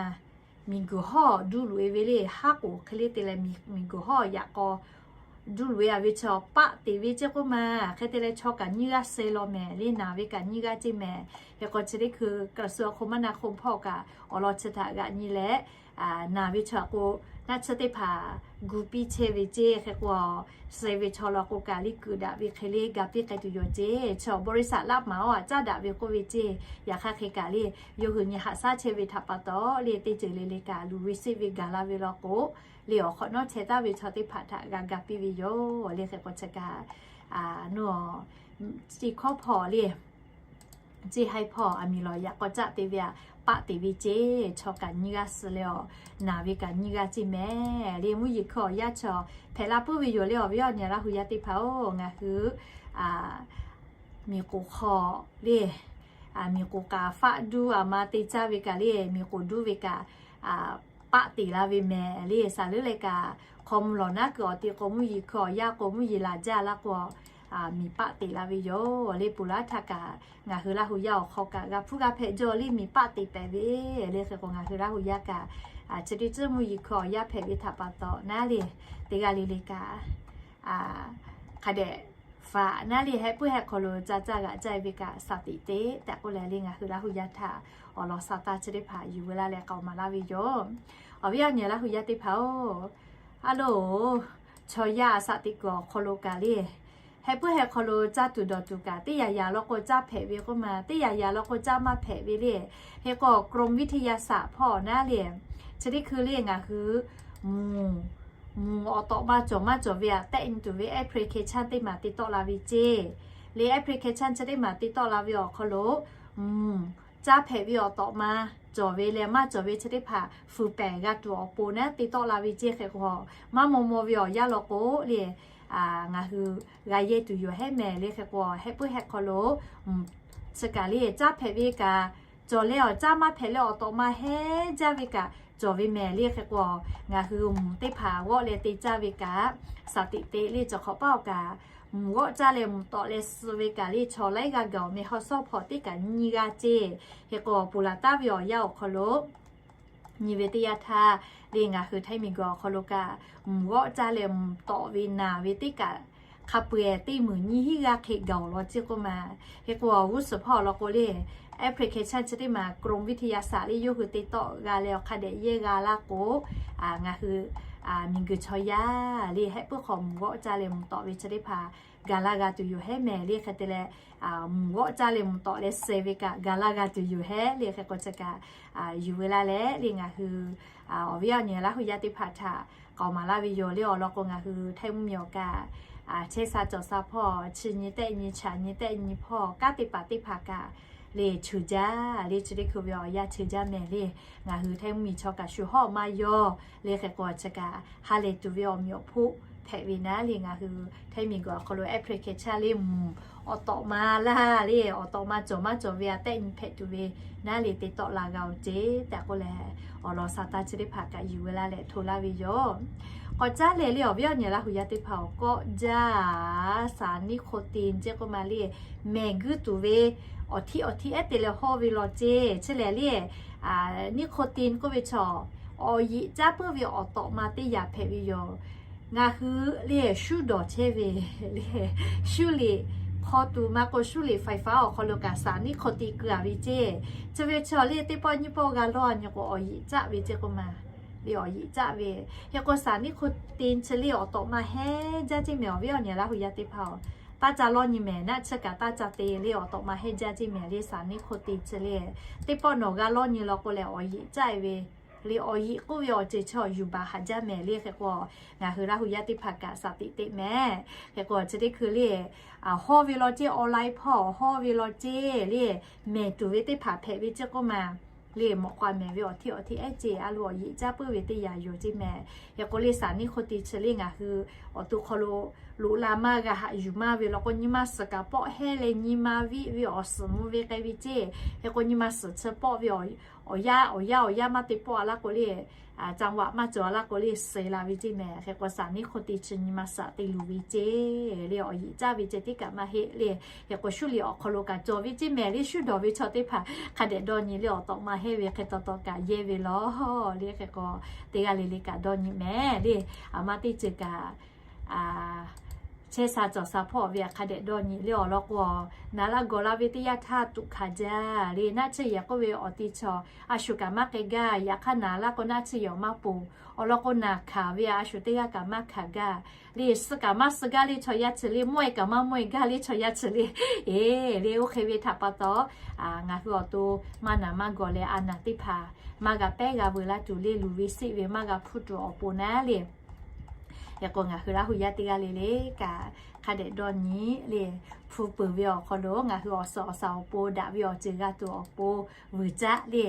miˬguiˬ hawˇ duˇ loꞈ e ve le. Haˉ k'oˍ hk'e le te leh miˬguiˬ hawˇ yaꞈ k'aw duˇ loꞈ e a ve chaw paˆ teꞈ ve ceˇ k'oˆ ma. Hk'e te leh chaw kaꞈ nyiˇ g'aˇ suh law mehˍ le, naˬ ve kaꞈ nyiˇ g'aˇ ceˇ mehˍ. Hk'e k'o chi teˇ hkui กระทรวงคมนาคม hpawˇ kaꞈ awˬ lawn chi htaꞈ g'aꞈ nyi leh, naˬ ve chaw k'o naˆ tsuhˇ teˇ hpaˍ gu piˇ chehˇ ve ceˇ. Hk'e k'o suh ve chaw law k'o kaꞈ le kuiˬ daꞈ ve hk'e le ga piˇ k'ai tuˬ yoˬ ceˇ. Chaw บริษัท laˆ maˍ awˬ a caˉ daꞈ ve k'oˆ ve ceˇ. Yaꞈ hk'aˇ hk'e kaꞈ le yawˇ hui nyi haꞈ shaˉ chehˇ ve htaꞈ pa taw le teˇ ceuˬ le le kaꞈ luˬ ve seˆ ve gaˬ la ve law k'o, le awˬ hk'awꞈ nawˉ chehˇ taˍ ve chaw teˇ hpaˍ htaꞈ g'a ga piˇ ve yoˬ le. Hk'e k'o chi kaꞈ nawˬ ceˇ hkawˇ hpawˇ le ceˇ haiˇ hpawˇ aˬ miˍ lawˬ yaꞈ k'aw caˆ te ve a paˆ teꞈ ve ceˇ. Chaw kaꞈ nyiˇ g'aˇ suh leh awˬ naˬ ve kaꞈ nyiˇ g'aˇ ceˇ mehˍ le. Mvuhˇ yeˬ hkui awˬ yanˇ chaw hpehꞈ la puiˉ ve yoˬ le. Awˬ viˉ awˬ nyi Laˇ hu yaˇ teˇ hpaˍ-oˬ, ngaˬ hui miˬ k'oˍ hk'aw le miˬ k'oˍ kaꞈ faˆ duˇ aˬ ma te caˇ ve kaꞈ le miˬ k'oˍ duˇ ve kaꞈ paˆ teꞈ la ve mehˍ le. Saˍ leuˉ leh kaꞈ hk'aw mvuh lawˬ naˉ kuiˬ awˬ te k'o mvuhˇ yeˬ hkui awˬ yanˇ k'o mvuhˇ yeˬ laˬ jaˇ laˇ k'o miˬ paˆ teꞈ la ve yoˬ le. Peuˬ laˇ htaˇ kaꞈ ngaˬ hui Laˇ hu yaˇ awˬ hk'aw kaꞈ g'a hpuˇ g'a hpehꞈ jaw le miˬ paˆ teꞈ pehˍ ve le. Hk'e k'o ngaˬ hui Laˇ hu yaˇ kaꞈ chi teˇ ceuˬ mvuhˇ yeˬ hkui awˬ yanˇ hpehꞈ ve htaꞈ pa taw naˉ le teˇ g'aˇ le le kaꞈ hk'a dehꞈ faꞈ naˉ le heh puiˉ heh hk'aw lo caˇ caˇ g'aꞈ caˇ ve kaꞈ สติ teˇ tehꞈ k'oˆ leh le ngaˬ hui Laˇ hu yaˇ htaꞈ awˬ lawn sa taˇ chi teˇ hpaˍ yuˬ ve laˇ leh k'aoˍ maˍ laˇ ve yoˬ. Awˬ viˉ awˬ nyi Laˇ hu yaˇ teˇ hpaˍ-oˬ, a loˬ chaw yaˇ a สติ kuiˬ awˬ hk'aw lo kaꞈ le heh puiˉ heh hk'aw lo caˇ tuˬ dawˬ tuˬ kaꞈ teˇ yanˇ yanˇ law k'o caˇ hpehꞈ ve k'oˆ ma, teˇ yanˇ yanˇ law k'o caˇ maˇ hpehꞈ ve le. Hk'e k'o กรมวิทยาศาสตร์ hpawˇ naˉ le chi teˇ hkui le ngaˬ hui mvuhˇ mvuhˇ awˬ tawꞈ ma cawˬ maˇ cawˬ ve aꞈ tehˆ nyi tuˬ ve application teˇ maˬ te tawˆ la ve ceˇ. Le application chi teˇ maˬ te tawˆ la ve awˬ hk'aw lo mvuhˇ caˇ hpehꞈ ve awˬ tawꞈ ma cawˬ ve leh maˇ cawˬ ve chi teˇ hpaˍ fuiˍ pehˍ g'a tuˬ awˬ pon naˉ te tawˆ la ve ceˇ. Hk'e k'o maˇ maw maw ve awˬ yanˇ law k'o le ngaˬ hui g'a yehˇ tuˬ yoˬ hehˉ mehˍ le. Hk'e k'o heh puiˉ heh hk'aw lo mvuhˇ chi kaꞈ le caˇ hpehꞈ ve kaꞈ cawˬ leh awˬ caˇ maˇ hpehꞈ leh awˬ tawꞈ ma heh jaˇ ve kaꞈ cawˬ ve mehˍ le. Hk'e k'o ngaˬ hui mvuhˇ teˇ hpaˍ g'awˆ leh te caˇ ve kaꞈ สติ teˇ le cawˬ hk'awꞈ paˇ awˬ kaꞈ mvuhˇ g'awˆ caˇ leh mvuhˇ tawꞈ leh suh ve kaꞈ le chaw laiˉ g'aˇ gaˬ awˬ meh hawˉ sawˉ hpawˇ teˇ kaꞈ nyiˇ g'aˇ ceˇ. Hk'e k'o peuˬ laˬ taˍ ve awˬ yanˇ awˬ hk'aw lo nyi ve teˇ yanˇ htaˇ le ngaˬ hui Htaiˇ miˬguiˬ awˬ hk'aw lo kaꞈ mvuhˇ g'awˆ caˇ leh mvuhˇ tawꞈ ve naˬ ve teˇ kaꞈ hk'a peu-eˬ teˇ meunˍ nyiˇ hinˉ g'aˇ hk'e gaˬ awˬ lawn ceˇ k'oˆ ma. Hk'e k'o g'uˇ suhˍ hpawˇ awˬ lawn k'o le application chi teˇ maˬ กรมวิทยาศาสตร์ le yawˇ hui te tawˆ g'a leh awˬ hk'a dehꞈ yehˇ g'a laˇ k'o ngaˬ hui miˬguiˬ chaw yaˇ le heh puiˉ hk'aw mvuhˇ g'awˆ caˇ leh mvuhˇ tawꞈ ve chi teˇ hpaˍ gaˬ laˇ g'a tuˬ yoˬ hehˉ mehˍ le. Hk'e te leh mvuhˇ g'awˆ caˇ leh mvuhˇ tawꞈ leh suh ve kaꞈ gaˬ laˇ g'a tuˬ yoˬ hehˉ le. Hk'e k'o chi kaꞈ yuˬ ve laˇ leh le ngaˬ hui awˬ viˉ awˬ nyi Laˇ hu yaˇ teˇ hpaˍ htaꞈ k'aoˍ maˍ laˇ ve yoˬ le. Awˬ lawn k'o ngaˬ hui Htaiˇ mvuhˇmiˬ awˬ kaꞈ chehˇ sha cawˬ sha hpawˇ chi nyi tehˆ nyi chaꞈ nyi tehˆ nyi hpawˇ kanˉ teˇ hpaˍ teˇ hpaˍ kaꞈ le cheuˬ jaˇ le chi teˇ hkui ve awˬ yanˇ cheuˬ jaˇ mehˍ le. Ngaˬ hui Htaiˇ mvuhˇmiˬ chaw kaꞈ shu hawˉ maˇ yawˇ le. Hk'e k'o chi kaꞈ ha lehˬ tuˬ ve awˬ meꞈ awˬ hpoˆ hpehꞈ ve naˉ le ngaˬ hui Htaiˇ miˬguiˬ awˬ hk'aw lo application le mvuhˇ awˬ tawꞈ ma laˇ le awˬ tawꞈ ma cawˬ maˇ cawˬ ve aꞈ tehˆ nyi hpehꞈ tuˬ ve naˉ le te tawˆ la g'a-oˬ ceˇ tehꞈ k'oˆ leh awˬ lawn sa taˇ chi teˇ hpaˍ kaꞈ yuˬ ve laˇ leh hto laˇ ve yoˬ. K'awꞈ caˉ leh le awˬ viˉ awˬ nyi Laˇ hu yaˇ teˇ hpaˍ awˬ kawˆ jaˇ saˍ นิโคติน ceˇ k'oˆ ma le mehˬ guiˇ tuˬ ve awˬ htiˆ awˬ htiˆ ehˉ te leh hawˇ ve law ceˇ. Chi lehˬ le นิโคติน k'oˆ ve chaw Awˬ yeꞈ caˉ puiˉ ve awˬ tawꞈ ma teˇ yanˇ hpehꞈ ve yoˬ. Ngaˬ hui le shuˉ dawˬ chehˇ ve le, shuˉ liꞈ hk'aw tuˬ maˇ k'o, shuˉ liꞈ ไฟฟ้า awˬ hk'aw lo kaꞈ สารนิโคติน keu-a ve ceˇ. Chi ve chi le teˇ pawˆ nyiˇ pawˆ g'a lawˇ nyi k'o, awˬ yeꞈ caˆ ve ceˇ k'oˆ ma. Le awˬ yeꞈ caˆ ve, hk'e k'o สารนิโคติน chi le awˬ tawꞈ ma hehnˇ jaˇ ceˇ mehˍ. Awˬ viˉ awˬ nyi Laˇ hu yaˇ teˇ hpaˍ-oˬ, taˇ ca lawˇ nyi mehˍ. Naˆ tsuhˇ kaꞈ taˇ ca te le awˬ tawꞈ ma hehnˇ jaˇ ceˇ mehˍ. Le สารนิโคติน chi le teˇ pawˆ nawˬ g'a lawˇ nyi law k'o leh, awˬ yeꞈ caˆ ve le, awˬ yeꞈ k'oˆ ve awˬ ceuˬ chi awˬ yuˬ baˬ haꞈ jaˇ mehˍ. Le hk'e k'o, ngaˬ hui Laˇ hu yaˇ teˇ hpaˍ kaꞈ สติ teˇ mehˍ. Hk'e k'o chi teˇ hkui le, hawˇ ve law ceˇ, online hpawˇ hawˇ ve law ceˇ le, mehˍ tuˬ ve teˇ hpaˍ hpehꞈ ve ceˇ k'oˆ ma. Le mawꞈ k'aw mehˍ ve awˬ hteˇ awˬ hteˇ ehˉ ceˇ a lo awˬ yeꞈ caˇ puiˉ ve teˇ yanˇ yoˬ ceˇ mehˍ. Hk'e k'o le สารนิโคติน chi le ngaˬ hui awˬ to hk'aw lo loꞈ la maˇ g'a haꞈ yuˬ maˇ ve law k'o, nyi ma suhˍ kaꞈ pawˆ hehnˇ leh nyi ma viˆ ve awˬ suhˍ mvuh ve k'ai ve ceˇ. Hk'e k'o nyi ma suhˍ chi pawˆ ve awˬ yaˇ awˬ yaˇ awˬ yaˇ maˇ te pawˆ a laˇ k'o le, จังหวะ maˇ cawˬ a laˇ k'o le, suh la ve ceˇ mehˍ. Hk'e k'o สารนิโคติน chi nyi ma suhˍ te luˬ ve ceˇ le, awˬ yeꞈ caˇ ve ceh tiˉ kaꞈ maˇ heˆ le. Hk'e k'o shuˉ liꞈ awˬ hk'aw lo kaꞈ cawˬ ve ceˇ mehˍ. Le shuˉ dawˬ ve chaw teˇ hpaˍ hk'a dehꞈ dawˇ nyi le, awˬ tawꞈ ma hehnˇ ve hk'e taw taw kaꞈ yehˇ ve law le. Hk'e k'o teˇ g'aˇ le le kaꞈ dawˇ nyi mehˍ le. Aˬ ma teˇ ceuˬ kaꞈ chehˇ sha cawˬ sha hpawˇ ve hk'a dehꞈ dawˇ nyi le. Awˬ lawn k'o, naˍ laˇ gawˬ la ve teˇ yanˇ htaˇ tuꞈ hkanˍ jaˇ le. Naˆ tsuhˇ yehˬ k'oˆ ve awˬ ti chaw a shu kaꞈ maˇ k'ai gaˇ. Yaꞈ hk'aˇ naˍ laˇ k'o naˆ tsuhˇ yehˬ maˇ ponˬ. Awˬ lawn k'o naˍ hkanˍ ve a shu teˇ g'aˇ kaꞈ maˇ hkanˍ gaˇ le. Suh kaꞈ maˇ suh gaˇ le chaw yaˇ chi le, mawˇ e kaꞈ maˇ mawˇ e gaˇ le chaw yaˇ chi le. E le, oˇ hk'e ve htaꞈ pa taw, ngaˬ hui awˬ to maˇ naˍ maˇ gawˬ leh a naˍ teˇ hpaˍ maˇ g'a pehˉ g'a veuˬ la tuˬ le, luˬ ve siˆ ve maˇ g'a hpuˇ tuˬ awˬ pon naˉ le. Hk'e k'o ngaˬ hui Laˇ hu yaˇ teˇ g'aˇ le le kaꞈ hk'a dehꞈ dawˇ nyi le. Hpu peuˬ ve awˬ hk'aw lo ngaˬ hui awˬ suhˍ awˬ shaˍ awˬ pon daꞈ ve awˬ ceuˬ g'a tuˬ awˬ pon vuiˬ caˆ le.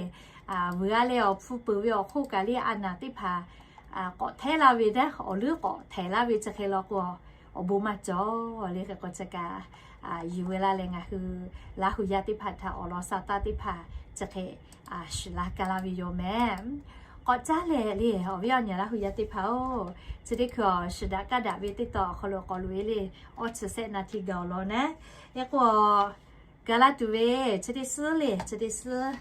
Vuiˬ a leh awˬ hpu peuˬ ve awˬ hk'oˆ kaꞈ le a naˍ teˇ hpaˍ k'awꞈ htehˉ laˇ ve naˉ, awˬ leuˉ k'awꞈ htehˍ laˇ ve chi hk'e law k'o, awˬ bon maˇ cawˬ le. Hk'e k'o chi kaꞈ yuˬ ve laˇ leh ngaˬ hui Laˇ hu yaˇ teˇ hpaˍ htaꞈ awˬ lawn sha taˇ teˇ hpaˍ chi hk'e shiˍ la ka laˇ ve yoˬ mehˍ. K'awꞈ caˉ leh le, awˬ viˉ awˬ nyi Laˇ hu yaˇ teˇ hpaˍ-oˬ, chi teˇ hkui awˬ shiˍ daꞈ kaˇ daꞈ ve teˇ taw awˬ hk'aw lo k'awꞈ loꞈ e le, awˇ chi sehˆ naˍ htiˇ gaˬ awˬ lawn naˉ. Hk'e k'o gaˬ la tuˬ ve chi teˇ suhˉ le, chi teˇ suhˉ,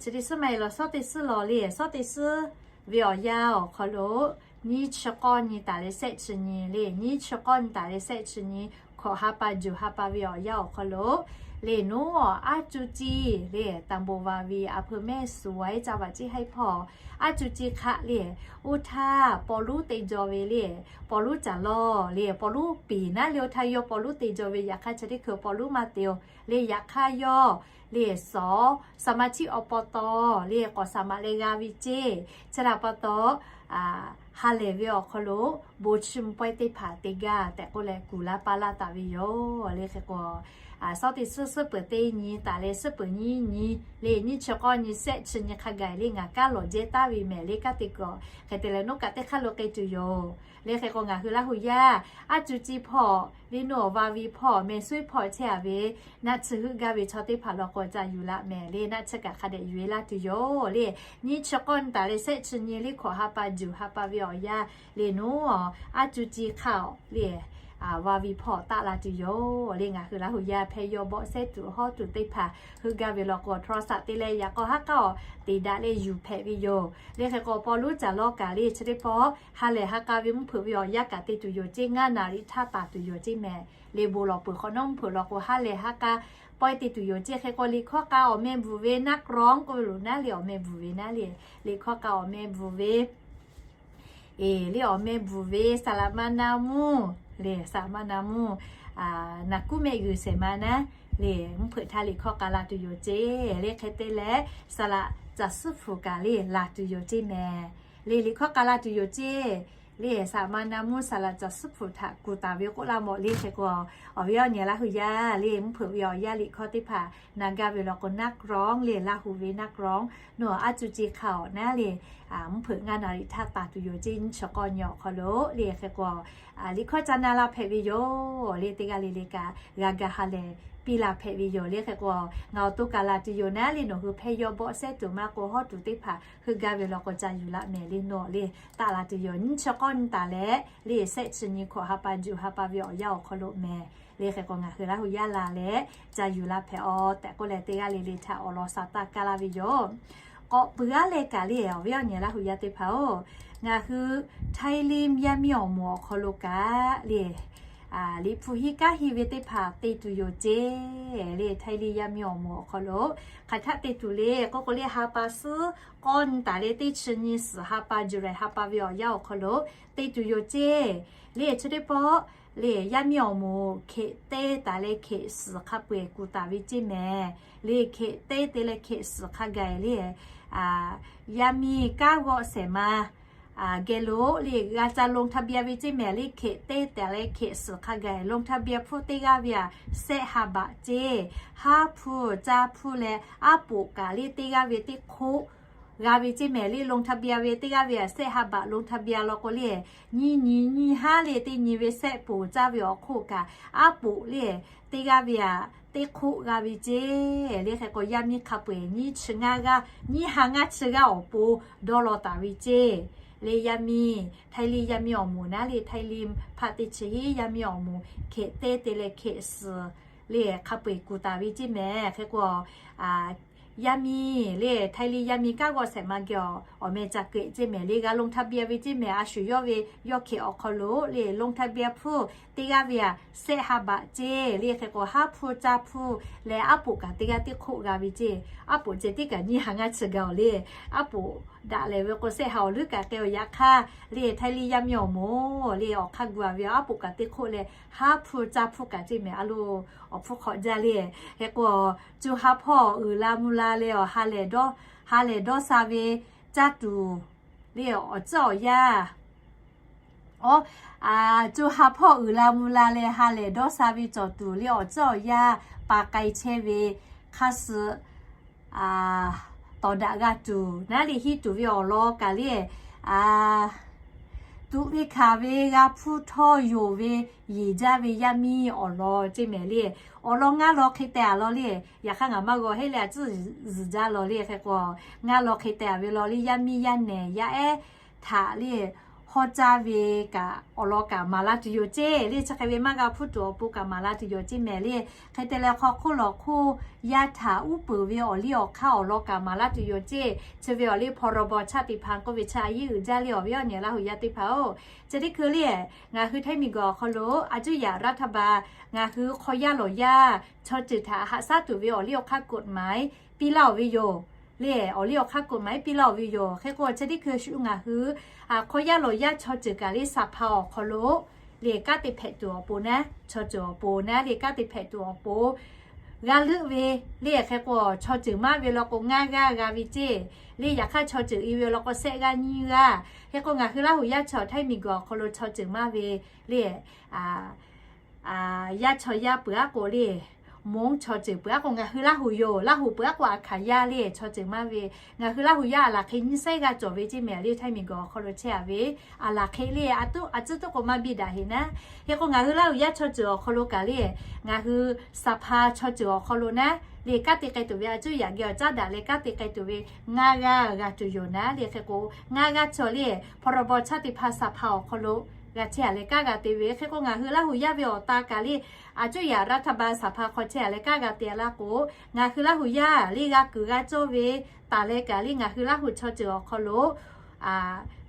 chi teˇ suhˉ maˇ heˆ law, shawˉ teˇ suhˉ law le. Shawˉ teˇ suhˉ ve awˬ yanˇ awˬ hk'aw lo nyiˇ chi k'awˇ nyi taˍ leh sehˆ chi nyi le, nyiˇ chi k'awˇ nyi taˍ leh sehˆ chi nyi, hkawꞈ ha pa juˬ ha pa ve awˬ yanˇ awˬ hk'aw lo le, nawˬ aˉ cuˇ ciˇ le, ตำบลวาวี อำเภอแม่สวย จังหวัดเชียงราย hpawˇ aˉ cuˇ ciˇ hk'aˆ le, oˇ htaˇ Pawˇluˆ te jaw ve le, Pawˇluˆ caˬ lawˇ le, Pawˇluˆ piˍ naˉ le. Oˇ htaˇ yawˇ Pawˇluˆ te jaw ve, yaꞈ hk'aˇ chi teˇ hkui Pawˇluˆ maˇ te-oˬ le. Yaꞈ hk'aˇ yawˇ le ส.สมาชิก อบต. le k'awꞈ สมัคร leh g'a ve ceˇ. Chi htaꞈ pa taw, ha lehˬ ve awˬ hk'aw lo bon chiˇ mvuh pawehˇ teˇ hpaˍ te gaˇ tehꞈ k'oˆ leh kuˬ laˇ paˇ laˇ taˍ ve yoˬ le. Hk'e k'o shawˉ teˇ suhˉ suhˉ peuˬ teˇ nyi taˍ leh suhˉ peuˬ nyiˇ nyi le, nyiˇ chi k'awˇ nyi sehˆ chi nyi hk'a gaˬ le ngaˬ kaˉ lawˬ jehˇ taˍ ve mehˍ le. Kaˉ te kuiˬ hk'e te leh nawˬ kaꞈ teˇ hk'aˇ lo k'ai tuˬ yoˬ le. Hk'e k'o ngaˬ hui Laˇ hu yaˇ aˉ cuˇ ciˇ hpawˇ le, nawˬ วาวี hpawˇ แม่สวย hpawˇ chehˇ a ve naˆ tsuhˇ heuˆ gaˇ ve chaw teˇ hpaˍ law k'o ca yuˬ laˇ mehˍ le. Naˆ tsuhˇ kaꞈ hk'a dehꞈ yuˬ e laˇ tuˬ yoˬ le. Nyiˇ chi k'awˇ nyi taˍ leh sehˆ chi nyi le, hkawꞈ ha pa juˬ ha pa ve awˬ yanˇ le, nawˬ aˉ cuˇ ciˇ hk'aˆ le, วาวี hpawˇ taˆ la tuˬ yoˬ le. Ngaˬ hui Laˇ hu yaˇ hpehˇ yawˇ bawˆ sehˉ tuˬ hawˉ tuˬ teˇ hpaˍ heuˆ gaˇ ve law k'o โทรศัพท์ te leh yaꞈ k'aw haˉ k'aˉ awˬ teꞈ daꞈ leh yuˬ hpehꞈ ve yoˬ le. Hk'e k'o Pawˇluˆ caˬ lawˇ kaꞈ le chi teˇ pawˆ ha lehˬ ha k'a ve mvuhˇ hpeuꞈ ve awˬ yanˇ kaꞈ te tuˬ yoˬ ceˇ. Ngaˇ naˍ riˍ htaˇ taˍ tuˬ yoˬ ceˇ mehˍ le. Bon lawˬ peuˬ hk'awꞈ nawˉ mvuhˇ hpeuꞈ law k'o ha lehˬ ha k'a pawehˇ te tuˬ yoˬ ceˇ. Hk'e k'o liꞈ hkawˇ k'a awˬ meh bvuhˬ ve นักร้อง k'oˆ ve loˬ naˉ le, awˬ meh bvuhˬ ve naˉ le. Liꞈ hkawˇ k'a awˬ meh bvuhˬ ve e le, awˬ meh bvuhˬ ve สระมานามุ le, สระมานามุ naˍ kuˉ mehˆ g'uiˬ shehˍ ma naˉ le, mvuhˇ hpeuꞈ htaˇ liꞈ hkawˇ k'a la tuˬ yoˬ ceˇ le. Hk'e te leh สระ caˬ suhˉ hpu kaꞈ le la tuˬ yoˬ ceˇ mehˍ le. Liꞈ hkawˇ k'a la tuˬ yoˬ ceˇ le. สระมานามุ สระ caˬ suhˉ hpu htaꞈ kuˬ taˍ ve k'oˆ laˇ mawˬ le. Hk'e k'o awˬ viˉ awˬ nyi Laˇ hu yaˇ le, mvuhˇ hpeuꞈ ve awˬ yanˇ liꞈ hkawˇ teˇ hpaˍ na gaˇ ve law k'o นักร้อง le, Laˇ hu ve นักร้อง nawˬ aˉ cuˇ ciˇ hk'aˆ awˬ naˉ le, mvuhˇ hpeuꞈ ngaˇ naˍ riˍ htaˇ taˍ tuˬ yoˬ ceˇ. Nyiˇ chi k'awˇ nyi awˬ hk'aw lo le. Hk'e k'o liꞈ hkawˇ ca na la hpehꞈ ve yoˬ le. Teˇ g'aˇ le le kaꞈ g'a ga ha lehˬ piˇ la hpehꞈ ve yoˬ le. Hk'e k'o ngaˬ awˬ to kaꞈ laˬ tuˬ yoˬ naˉ le, nawˬ hui hpehˇ yawˇ bawˆ sehˉ tuˬ maˇ k'o hawˉ tuˬ teˇ hpaˍ heuˆ gaˇ ve law k'o ca yuˬ laˇ mehˍ le. Nawˬ le taˆ la tuˬ yoˬ. Nyiˇ chi k'awˇ nyi taˍ leh le sehˆ chi nyi, hkawꞈ ha pa juˬ ha pa ve awˬ yanˇ awˬ hk'aw lo mehˍ le. Hk'e k'o ngaˬ hui Laˇ hu yaˇ la leh ca yuˬ la hpehꞈ-aˬ tehꞈ k'oˆ leh teˇ g'aˇ le le htaꞈ awˬ lawn sha taˇ kaˇ laˇ ve yoˬ. K'awꞈ puiˉ g'aˇ leh kaꞈ le, awˬ viˉ awˬ nyi Laˇ huˍ yaˇ teˇ hpaˍ-oˬ, ngaˬ hui Htaiˇ liˇ yaˇ miˇ awˬ moˍ awˬ hk'aw lo kaꞈ le, liꞈ hpu hiˉ kanˉ hiˇ ve teˇ hpaˍ te tuˬ yoˬ ceˇ. Le Htaiˇ liˇ yaˇ miˇ awˬ moˍ awˬ hk'aw lo hk'aˬ htaˆ te tuˬ le k'oˆ k'o le, ha pa suhˉ k'awˇ nyi taˍ leh teˇ chi nyi suhˍ ha pa, July ha pa ve awˬ yanˇ awˬ hk'aw lo te tuˬ yoˬ ceˇ. Le chi teˇ pawˆ le yaˇ miˇ awˬ moˍ hkeꞈ te taˍ leh hkeꞈ suhˍ hk'a peu-eˬ kuˬ taˍ ve ceˇ mehˍ. Le hkeꞈ te te leh hkeꞈ suhˍ hk'a gaˬ le yaˇ miˇ kanˉ g'awˆ shehˍ ma geh lo le g'a ca ลงทะเบียน ve ceˇ mehˍ. Le hkeꞈ te taˍ leh hkeꞈ suhˍ hk'a gaˬ ลงทะเบียน hpfuhˇ teˇ g'aˇ ve aꞈ shehˆ ha baꞈ ceˇ. Haˉ hpu caˇ hpu leh aˉ poꞈ kaꞈ le teˇ g'aˇ ve teˇ hk'oˆ g'a ve ceˇ mehˍ. Le ลงทะเบียน ve teˇ g'aˇ ve aꞈ shehˆ ha baꞈ ลงทะเบียน law k'o le, nyiˇ nyi nyiˇ haˉ le teˇ nyi ve shehˆ poˍ caˇ ve awˬ hk'oˆ kaꞈ aˉ poꞈ le teˇ g'aˇ ve aꞈ teˇ hk'oˆ g'a ve ceˇ. Le hk'e k'o yaˇ miˇ hk'a peu-eˬ nyiˇ chi ngaˇ g'aˇ, nyiˇ ha ngaˇ chi g'aˇ awˬ pon dawˇ law taˍ ve ceˇ. Le yaˇ miˇ, Htaiˇ liˇ yaˇ miˇ awˬ moˍ naˉ le Htaiˇ liˇ hpaˆ teˇ chi hiˉ yaˇ miˇ awˬ moˍ hkeꞈ te te leh hkeꞈ suhˍ le hk'a peu-eˬ kuˬ taˍ ve ceˇ mehˍ. Hk'e k'o yaˇ miˇ le Htaiˇ liˇ yaˇ miˇ kanˉ g'awˆ shehˍ ma geh awˬ meh ca kehꞈ ceˇ mehˍ. Le g'a ลงทะเบียน ve ceˇ mehˍ. A shuˍ yawˇ ve yawˇ hkeꞈ awˬ hk'aw lo le ลงทะเบียน hpfuhˇ teˇ g'aˇ ve aꞈ shehˆ ha baꞈ ceˇ. Le hk'e k'o haˉ hpu caˇ hpu leh aˉ poꞈ kaꞈ teˇ g'aˇ teˇ hk'oˆ g'a ve ceˇ. Aˉ poꞈ ceh tiˉ kaꞈ nyiˇ ha ngaˇ chi gaˬ-oˬ le. Aˉ poꞈ daꞈ lehˬ ve k'o shehˆ ha awˬ leuˉ kaꞈ k'ai-oˬ. Yaꞈ hk'aˇ le Htaiˇ liˇ yaˇ miˇ awˬ moˍ le awˬ hk'aˇ gu-a ve aˉ poꞈ kaꞈ teˇ hk'oˆ leh haˉ hpu caˇ hpu kaꞈ ceˇ mehˍ. A lo awˬ hpfuhˇ hk'awꞈ jaˇ le. Hk'e k'o co ha hpawˇ uiˍ la mvuh la leh awˬ ha lehˬ dawˇ sha ve caˇ tuˬ le awˬ tcuhˉ awˬ yaˇ Awˬ, co ha hpawˇ uiˍ la mvuh la leh ha lehˬ dawˇ sha ve cawˬ tuˬ le awˬ tcuhˉ awˬ yaˇ pa k'ai chehˇ ve hk'a suh tawˍ daꞈ g'a tuˬ naˉ le hiˉ tuˬ ve awˬ lawn kaꞈ le, tuꞈ ve hkanˍ ve g'a hpuˇ htawˇ yonˍ ve yeˬ jaˇ ve yaˇ miˇ awˬ lawn ceˇ mehˍ le. Awˬ lawn ngaˇ law hk'e teh-a law le. Yaꞈ hk'aˇ ngaˬ maˇ g'aw heˆ leh a tcuhˉ zuhˬ jaˇ law le. Hk'e k'o ngaˇ law hk'e teh-a ve law le, yaˇ miˇ yaˇ nehˬ yaˇ ehˉ htaꞈ le hawˇ caˇ ve kaꞈ awˬ lawn kaꞈ maˍ la tuˬ yoˬ ceˇ le. Chi hk'e ve maˇ g'a hpuˇ tuˬ awˬ pon kaꞈ maˍ la tuˬ yoˬ ceˇ mehˍ le. Hk'e te leh hk'aw hk'oˆ lawˬ hk'oˆ yaˇ htaꞈ uˉ peunˍ ve awˬ liˇ awˬ hk'aˇ awˬ lawn kaꞈ maˍ la tuˬ yoˬ ceˇ. Chi ve awˬ liˇ พรบ ชาติพันธุ์ k'oˆ ve chi a yiˉ uiˍ jaˇ le awˬ viˉ awˬ nyi Laˇ huˍ yaˇ teˇ hpaˍ-oˬ. Chi teˇ hkui le ngaˬ hui ไทย miˬguiˬ awˬ hk'aw lo a cuˉ yaꞈ รัฐบาล ngaˬ hui hk'aw yaˇ lawˬ yaˇ chaw ceuˬ htaꞈ haꞈ shaˉ tuˬ ve awˬ liˇ awˬ hk'aˇ กฎหมาย piˇ laˇ-oˬ ve yoˬ le. Awˬ liˇ awˬ hk'aˇ กฎหมาย piˇ laˇ-oˬ ve yoˬ. Hk'e k'o chi teˇ hkui shu ngaˬ hui hk'aw yaˇ lawˬ yaˇ chaw ceuˬ kaꞈ le สภา awˬ hk'aw lo le kanˉ te hpehꞈ tuˬ awˬ pon naˉ, chaw ceuˬ awˬ pon naˉ le kanˉ te hpehꞈ tuˬ awˬ pon g'a leuˆ ve le. Hk'e k'o chaw ceuˬ maˇ ve law k'o ngaˇ g'aˇ g'a ve ceˇ le. Yaꞈ hk'aˇ chaw ceuˬ i ve law k'o shehˆ g'aˇ nyiˇ g'aˇ. Hk'e k'o ngaˬ hui Laˇ huˍ yaˇ chaw ไทย miˬguiˬ awˬ hk'aw lo chaw ceuˬ maˇ ve le yaˇ chaw yaˇ peuˬ aˉ k'o le, Hmong chaw ceuˬ peuˬ aˉ k'o ngaˬ hui Laˇ huˍ yoˬ. Laˇ huˍ peuˬ aˉ k'o a hkanˍ yaˇ le chaw ceuˬ maˇ ve. Ngaˬ hui Laˇ huˍ yaˇ a laˬ hk'e nyiˇ shehˆ g'aˇ cawˬ ve ceˇ mehˍ le ไทย miˬguiˬ awˬ hk'aw lo chehˇ-a ve a laˬ hk'e le a tcuhˉ toˉ k'o maˇ biˇ daꞈ heˍ naˉ. Hk'e k'o ngaˬ hui Laˇ huˍ yaˇ chaw ceuˬ awˬ hk'aw lo kaꞈ le ngaˬ hui สภา chaw ceuˬ awˬ hk'aw lo naˉ le kanˉ te k'ai tuˬ ve a cuˉ yaꞈ geh awˬ caˉ daꞈ leh kanˉ te k'ai tuˬ ve ngaˇ g'aˇ g'a tuˬ yoˬ naˉ le. Hk'e k'o ngaˇ g'aˇ chaw le พรบ ชาติพันธุ์ สภา awˬ hk'aw lo g'a chehˇ-a leh kanˉ g'a te ve. Hk'e k'o ngaˬ hui Laˇ huˍ yaˇ ve awˬ ta kaꞈ le a cuˉ yaꞈ รัฐบาล สภา hk'aw chehˇ-a leh kanˉ g'a te laˇ k'o, ngaˬ hui Laˇ huˍ yaˇ le g'a kuiˬ g'a cawˇ ve taˍ leh kaꞈ le ngaˬ hui Laˇ huˍ chaw ceuˬ awˬ hk'aw lo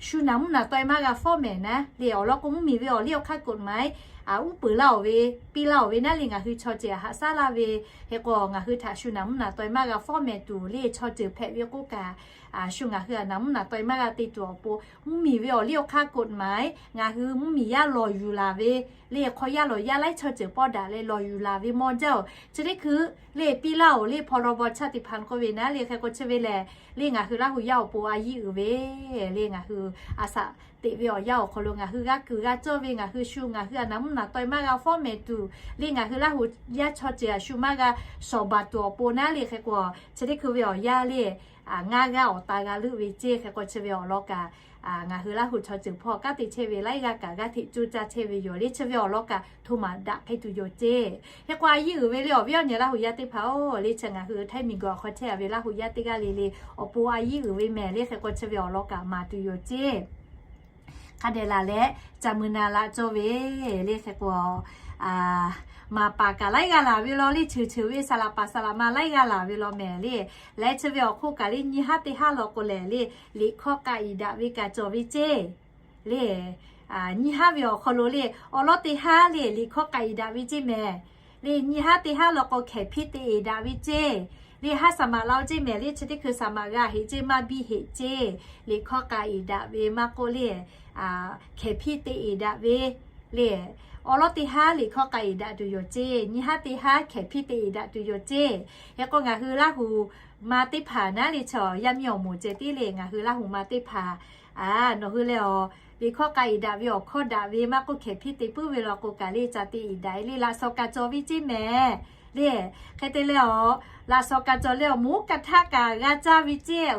shu naˍ mvuhˇ naˍ taweh maˇ g'a fawˉ mehˍ naˉ le. Awˬ lawn k'o mvuhˇmiˬ ve awˬ liˇ awˬ hk'aˇ กฎหมาย uˉ peunˍ laˇ-oˬ ve, piˇ laˇ-oˬ ve naˉ le ngaˬ hui chaw ceuˬ haꞈ shaˉ laˇ ve. Hk'e k'o ngaˬ hui htaꞈ shu naˍ mvuhˇ naˍ taweh maˇ g'a fawˉ mehˍ tuˬ le chaw ceuˬ hpehꞈ ve k'oˆ kaꞈ, shu ngaˬ hui naˍ mvuhˇ naˍ taweh maˇ g'a te tuˬ awˬ pon mvuhˇmiˬ ve awˬ liˇ awˬ hk'aˇ กฎหมาย ngaˬ hui mvuhˇmiˬ yaˇ lawˬ yuˬ laˬ ve le hk'aw yaˇ lawˬ yaˇ laiˉ chaw ceuˬ pawˇ daꞈ leh lawˬ yuˬ laˬ ve mawˇ jaˇ-oˬ. Chi teˇ hkui le piˇ laˇ-oˬ le พรบ ชาติพันธุ์ k'oˆ ve naˉ le. Hk'e k'o chi ve lehˬ le ngaˬ hui Laˇ huˍ yaˇ awˬ pon a yiˉ uiˍ ve le ngaˬ hui a shaꞈ teꞈ ve awˬ yanˇ awˬ hk'aw lo ngaˬ hui g'a kuiˬ g'a cawˇ ve ngaˬ hui shu ngaˬ hui naˍ mvuhˇ naˍ taweh maˇ g'a fawˉ mehˍ tuˬ le ngaˬ hui Laˇ huˍ yaˇ chaw ceuˬ a shu maˇ g'a shawˍ baˬ tuˬ awˬ pon naˉ le. Hk'e k'o chi teˇ hkui ve awˬ yanˇ le ngaˇ g'aˇ awˬ ta g'a leuˆ ve ceˇ. Hk'e k'o chi ve awˬ lawn kaꞈ ngaˬ hui Laˇ huˍ chaw ceuˬ hpawˇ kanˉ te chehˇ ve laiˉ g'aˇ kaꞈ g'aˇ hteꞈ coˇ caˇ chehˇ ve yoˬ le. Chi ve awˬ lawn kaꞈ hto maˍ daꞈ hk'e tuˬ yoˬ ceˇ. Hk'e k'o a yiˉ uiˍ ve le awˬ viˉ awˬ nyi Laˇ huˍ yaˇ teˇ hpaˍ-oˬ le chi ngaˬ hui ไทย miˬguiˬ awˬ hk'aw chehˇ-a ve Laˇ huˍ yaˇ teˇ g'aˇ le le awˬ pon a yiˉ uiˍ ve mehˍ le. Hk'e k'o chi ve awˬ lawn kaꞈ maˍ tuˬ yoˬ ceˇ. Hk'a dehꞈ laˬ leh ca mui na laꞈ cawˇ ve le. Hk'e k'o maˍ paˍ kaꞈ laiˉ g'aˇ laˬ ve law le, ceuˬ ceuˬ ve saˍ laꞈ paˍ saˍ laꞈ ma laiˉ g'aˇ laˬ ve law mehˍ le. Leh chi ve awˬ hk'oˆ kaꞈ le nyiˇ haˉ teˇ haˉ law k'o lehˬ le, liꞈ hkawˇ k'a iˍ daꞈ ve kaꞈ cawˬ ve ceˇ le. Nyiˇ haˉ ve awˬ hk'aw lo le, awˬ lawn teˇ haˉ le liꞈ hkawˇ k'a iˍ daꞈ ve ceˇ mehˍ le. Nyiˇ haˉ teˇ haˉ law k'o hkehˍ hpiˇ te iˍ daꞈ ve ceˇ le. Haˉ saˍ maꞈ la-o ceˇ mehˍ le, chi teˇ hkui saˍ maꞈ g'a heꞈ ceˇ, maˇ biˇ heꞈ ceˇ. Liꞈ hkawˇ k'a iˍ daꞈ ve maˇ k'oˆ le, hkehˍ hpiˇ te iˍ daꞈ ve le. Awˬ lawn teˇ haˉ liꞈ hkawˇ k'a iˍ daꞈ tuˬ yoˬ ceˇ, nyiˇ haˉ teˇ haˉ hkehˍ hpiˇ te iˍ daꞈ tuˬ yoˬ ceˇ. Hk'e k'o ngaˬ hui Laˇ huˍ ma teˇ hpaˍ naˉ le, chaw yaˇ miˇ awˬ moˍ ceh tiˉ le, ngaˬ hui Laˇ huˍ ma teˇ hpaˍ nawˬ hui leh awˬ liꞈ hkawˇ k'a iˍ daꞈ ve awˬ hkawˇ daꞈ ve maˇ k'oˆ hkehˍ hpiˇ te puiˉ ve law k'o kaꞈ le ca te iˍ daꞈ le, laꞈ shawnˍ kaꞈ cawˬ ve ceˇ mehˍ le. Hk'e te leh awˬ laꞈ shawnˍ kaꞈ cawˬ leh awˬ moˍ kaꞈ htaˆ kaꞈ g'a caˇ ve ceˇ.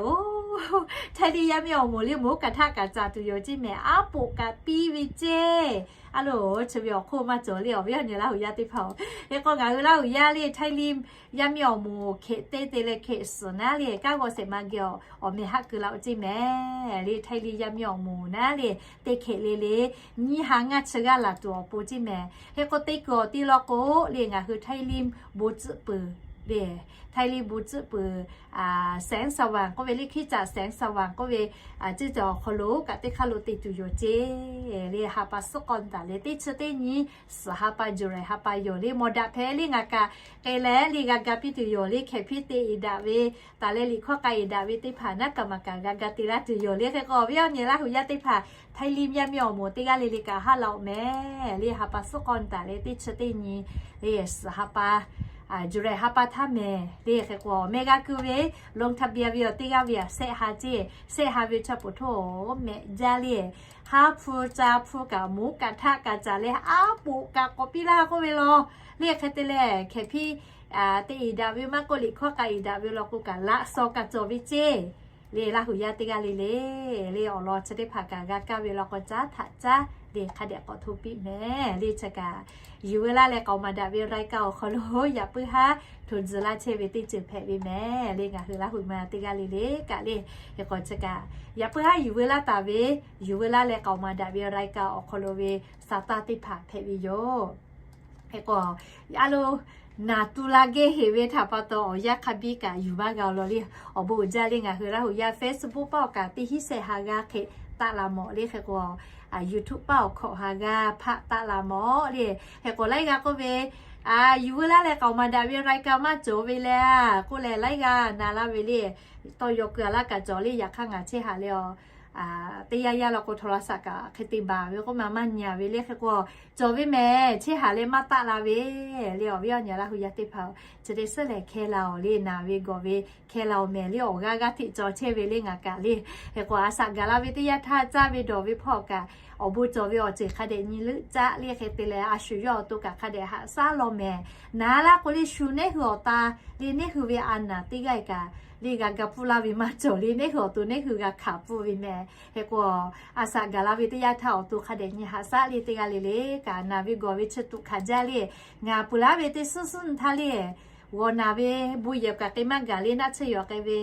Oˬ, Htaiˇ liˇ yaˇ miˇ awˬ moˍ le moˍ kaꞈ htaˆ kaꞈ caˍ tuˬ yoˬ ceˇ mehˍ, aˉ poꞈ kaꞈ piˇ ve ceˇ. A loˬ, chi ve awˬ hk'oˆ maˇ cawˬ le awˬ viˉ awˬ nyi Laˇ huˍ yaˇ teˇ hpaˍ-oˬ. Hk'e k'o ngaˬ hui Laˇ huˍ yaˇ le Htaiˇ liˇ yaˇ miˇ awˬ moˍ hk'e te te leh hk'e suhˍ naˉ le, kanˉ g'awˇ shehˍ ma geh awˬ meh haˆ keu la-o ceˇ mehˍ le. Htaiˇ liˇ yaˇ miˇ awˬ moˍ naˉ le, teˇ hk'e le le nyiˇ ha ngaˇ chi g'aˇ laˬ tuˬ awˬ pon ceˇ mehˍ. Hk'e k'o teˇ kuiˬ awˬ ti law k'o le ngaˬ hui Htaiˇ liˇ bon tcuhˆ peuˬ le, Htaiˇ liˇ bon tcuhˆ peuˬ, แสงสว่าง k'oˆ ve le, Hkiˉ caꞈ แสงสว่าง k'oˆ ve, ceˇ caˬ awˬ hk'aw lo kaꞈ teˇ hk'aˇ lo te tuˬ yoˬ ceˇ le. Ha pa suhˉ k'aw taˍ leh teˇ chi teˇ nyi suhˍ ha pa July ha pa yoˬ le. Mawˬ daꞈ hpehꞈ le ngaˬ kaꞈ k'ai leh le g'a ga piˇ tuˬ yoˬ le. Hkehˍ hpiˇ te iˍ daꞈ ve taˍ leh liꞈ hkawˇ k'a iˍ daꞈ ve teˇ hpaˍ naˉ kaꞈ maˍ kaꞈ g'a ga te laˇ tuˬ yoˬ le. Hk'e k'o awˬ viˉ awˬ nyi Laˇ huˍ yaˇ teˇ hpaˍ, Htaiˇ liˇ yaˇ miˇ awˬ moˍ teˇ g'aˇ le le kaꞈ haˉ la-o mehˍ le. Ha pa suhˉ k'aw taˍ leh teˇ chi teˇ nyi le suhˍ ha pa, July ha pa htaˇ mehˍ le. Hk'e k'o meh g'a keu ve ลงทะเบียน ve awˬ teˇ g'aˇ ve aꞈ shehˆ ha ceˇ, shehˆ ha ve chaw poˍ htoˇ mehꞈ jaˇ le. Haˉ hpu ca hpu kaꞈ moˍ kaꞈ htaˆ kaꞈ caˍ leh aˉ poꞈ kaꞈ k'awꞈ piˇ laˇ k'oˆ ve law le. Hk'e te leh hkehˍ hpiˇ te iˍ daꞈ ve maˇ k'oˆ, liꞈ hkawˇ k'a iˍ daꞈ ve law k'o kaꞈ laꞈ shawnˍ kaꞈ cawˬ ve ceˇ le. Laˇ huˍ yaˇ teˇ g'aˇ le le le awˬ lawn chi teˇ hpaˍ kaꞈ g'a kaˇ ve law k'o caˉ htaꞈ caˉ le hk'a dehꞈ k'awꞈ hto piˇ mehˍ le. Chi kaꞈ yuˬ veu laˇ leh k'aoˍ maˍ daꞈ ve รายการ awˬ hk'aw lo yaꞈ puiˉ haˉ hto tzuhˬ laˇ chehˇ ve teˇ ceuˬ hpehꞈ ve mehˍ le. Ngaˬ hui Laˇ huˍ ma teˇ g'aˇ le le kaꞈ le, hk'e k'o chi kaꞈ yaꞈ puiˉ haˉ yuˬ veu laˇ taˍ ve, yuˬ veu laˇ leh k'aoˍ maˍ daꞈ ve รายการ awˬ hk'aw lo ve sa taˇ teˇ hpaˍ hpehꞈ ve yoˬ. Hk'e k'o a lo naˍ tu la geh heˍ ve htaꞈ pa taw awˬ yanˇ hk'a biˇ kaꞈ yuˬ maˇ g'a law le. Awˬ bon uiˍ jaˇ le ngaˬ hui Laˇ huˍ yaˇ Facebook paˇ awˬ kaꞈ teˇ hinˉ shehˆ ha g'aˇ hk'e taˆ la mawˬ le. Hk'e k'o YouTube paˇ awˬ hkawꞈ ha g'aˇ hpaˆ taˆ la mawˬ le. Hk'e k'o laiˉ g'aˇ k'oˆ ve, yuˬ veu laˇ leh k'aoˍ maˍ daꞈ ve รายการ maˇ cawˬ ve le k'oˆ leh laiˉ g'aˇ na laˇ ve le. Tawˇ yaw keu a laˇ kaꞈ cawˬ le. Yaꞈ hk'aˇ ngaˬ chehˇ haꞈ leh a teˇ yanˇ yanˇ law k'o โทรศัพท์ kaꞈ hk'e te baˬ ve k'oˆ ma maˇ nyi ve le. Hk'e k'o cawˬ ve mehˍ, chehˇ haꞈ leh maˇ taˆ la ve le. Awˬ viˉ awˬ nyi Laˇ huˍ yaˇ teˇ hpaˍ-oˬ, chi teˇ suhˉ lehˬ hkeh la-oˬ le, naˍ ve gawˬ ve hkeh la-oˬ mehˍ le. Awˬ g'aˇ g'aˇ hteꞈ cawˬ chehˇ ve le ngaˬ kaꞈ le. Hk'e k'o a shaꞈ gaˬ la ve teˇ yanˇ htaˇ caˇ ve dawˬ ve hpawˇ kaꞈ awˬ bon cawˬ ve awˬ ceuˬ hk'a dehꞈ nyi leuˆ caˆ le. Hk'e te leh a shu yawˇ awˬ to kaꞈ hk'a dehꞈ haꞈ shaˉ law mehˍ. Naˍ laˇ k'o le shu neˇ hui awˬ ta le neˇ hui ve a naˍ teˇ g'aˇ kaꞈ le g'a ga pfuhˇ laˇ ve maˇ cawˬ le. Neˇ hui awˬ to neˇ hui g'a hkanˍ pfuhˇ ve mehˍ. Hk'e k'o a shaꞈ gaˬ la ve teˇ yanˇ htaˇ awˬ to hk'a dehꞈ nyi haꞈ shaˉ le. Teˇ g'aˇ le le kaꞈ naˍ ve gawˬ ve chi tuꞈ hkanˍ jaˇ le. Ngaˬ peuˬ laˉ ve teˇ suhˉ suhˉ nyi htaˇ le g'awˬ naˍ ve bon yehˬ kaꞈ k'e maˇ gaˬ le. Naˆ tsuhˇ yawˬ k'ai ve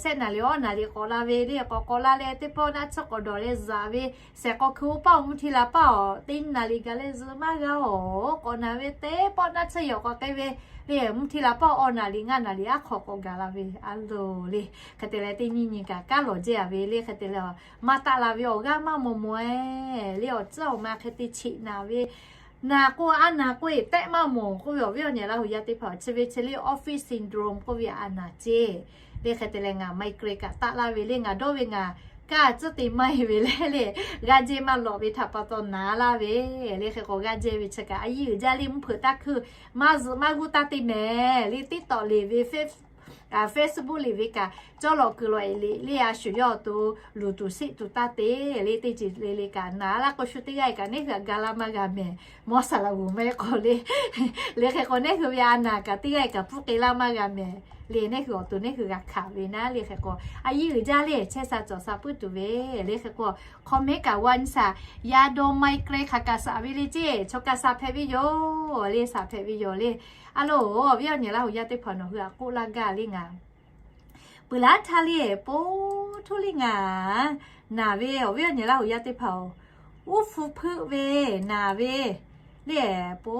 shehˆ naˍ riˍ awˇ naˍ riˍ k'awꞈ la ve le. K'awꞈ k'awꞈ la leh teˇ pawˆ naˆ tsuhˇ k'awꞈ dawˬ leh zuhꞈ ve shehˍ k'awꞈ hkui-o paˇ-oˬ, mvuhˇ hti la paˇ-oˬ, teˇ naˍ riˍ gaˬ leh zuhꞈ maˇ g'a-oˬ. K'awꞈ naˍ ve teˇ pawˆ naˆ tsuhˇ yawˬ k'awꞈ k'ai ve le. Mvuhˇ hti la paˇ awˇ naˍ riˍ ngaˇ naˍ riˍ aˉ hk'aw k'awꞈ gaˬ la ve a loˬ le. Hk'e te leh teˇ nyiˇ nyi kaꞈ kaˉ lawˬ jehˇ a ve le. Hk'e te leh maˇ taˆ la ve awˬ g'aˇ maˇ mawˬ mawˬ-e le. Awˬ tcuhˉ awˬ ma hk'e te cheꞈ naˍ ve naˍ k'o a naˍ k'oˆ-e tehˆ maˇ mawˬ k'oˆ ve awˬ viˉ awˬ nyi Laˇ huˍ yaˇ teˇ hpaˍ-oˬ, chi ve chi le office syndrome k'oˆ ve a naˍ ceˇ le. Hk'e te leh ngaˬ ไมเกรน kaꞈ taˆ laˇ ve le. Ngaˬ dawˇ ve ngaˬ kaˇ tcuhˉ te maˇ heˆ ve le le g'aˇ jehˇ maˇ lawꞈ ve htaꞈ pa taw naˍ laˇ ve le. Hk'e k'o g'aˇ jehˇ ve chi kaꞈ a yiˇ uiˍ jaˇ le. Mvuhˇ hpeuꞈ taˇ hkuiˇ maˇ zuhꞈ maˇ g'uˇ taˇ te mehˍ le. TikTok le ve Facebook le ve kaꞈ cawˇ lawꞈ kuiˬ lawꞈ-e le le a shu yawˇ awˬ to luˬ tuˬ sheˆ tuˬ taˇ te le. Teˇ ceuˬ le le kaꞈ naˍ laˇ k'o shu teˇ g'aˇ kaꞈ neˇ hui htaꞈ ga laˇ maˇ g'a mehˍ. Mawˇ saˍ laꞈ g'uˬ maˇ heˆ k'o le le hk'e k'o neˇ hui ve a naˍ kaꞈ teˇ g'aˇ kaꞈ pfuhˇ k'e laˇ maˇ g'a mehˍ le. Neˇ hui awˬ to neˇ hui g'a hkanˍ ve naˉ le. Hk'e k'o a yiˇ uiˍ jaˇ le chehˇ sha cawˬ sha puiˉ tuˬ ve le. Hk'e k'o comment kaꞈ g'a nyi shaˍ. Yaˇ dawˇ ไมเกรน hk'aˬ kaꞈ shaˍ ve le ceˇ. Chaw kaꞈ shaˍ hpehꞈ ve yoˬ le, shaˍ hpehꞈ ve yoˬ le. A loˬ, awˬ viˉ awˬ nyi Laˇ huˍ yaˇ teˇ hpaˍ nawˬ hui htaꞈ k'oˆ laˇ gaˇ le ngaˬ peuˬ laˉ htaˇ le, po htuˇ le ngaˬ naˍ ve awˬ viˉ awˬ nyi Laˇ huˍ yaˇ teˇ hpaˍ-oˬ, uˉ hpu hpeuˆ ve naˍ ve Le, po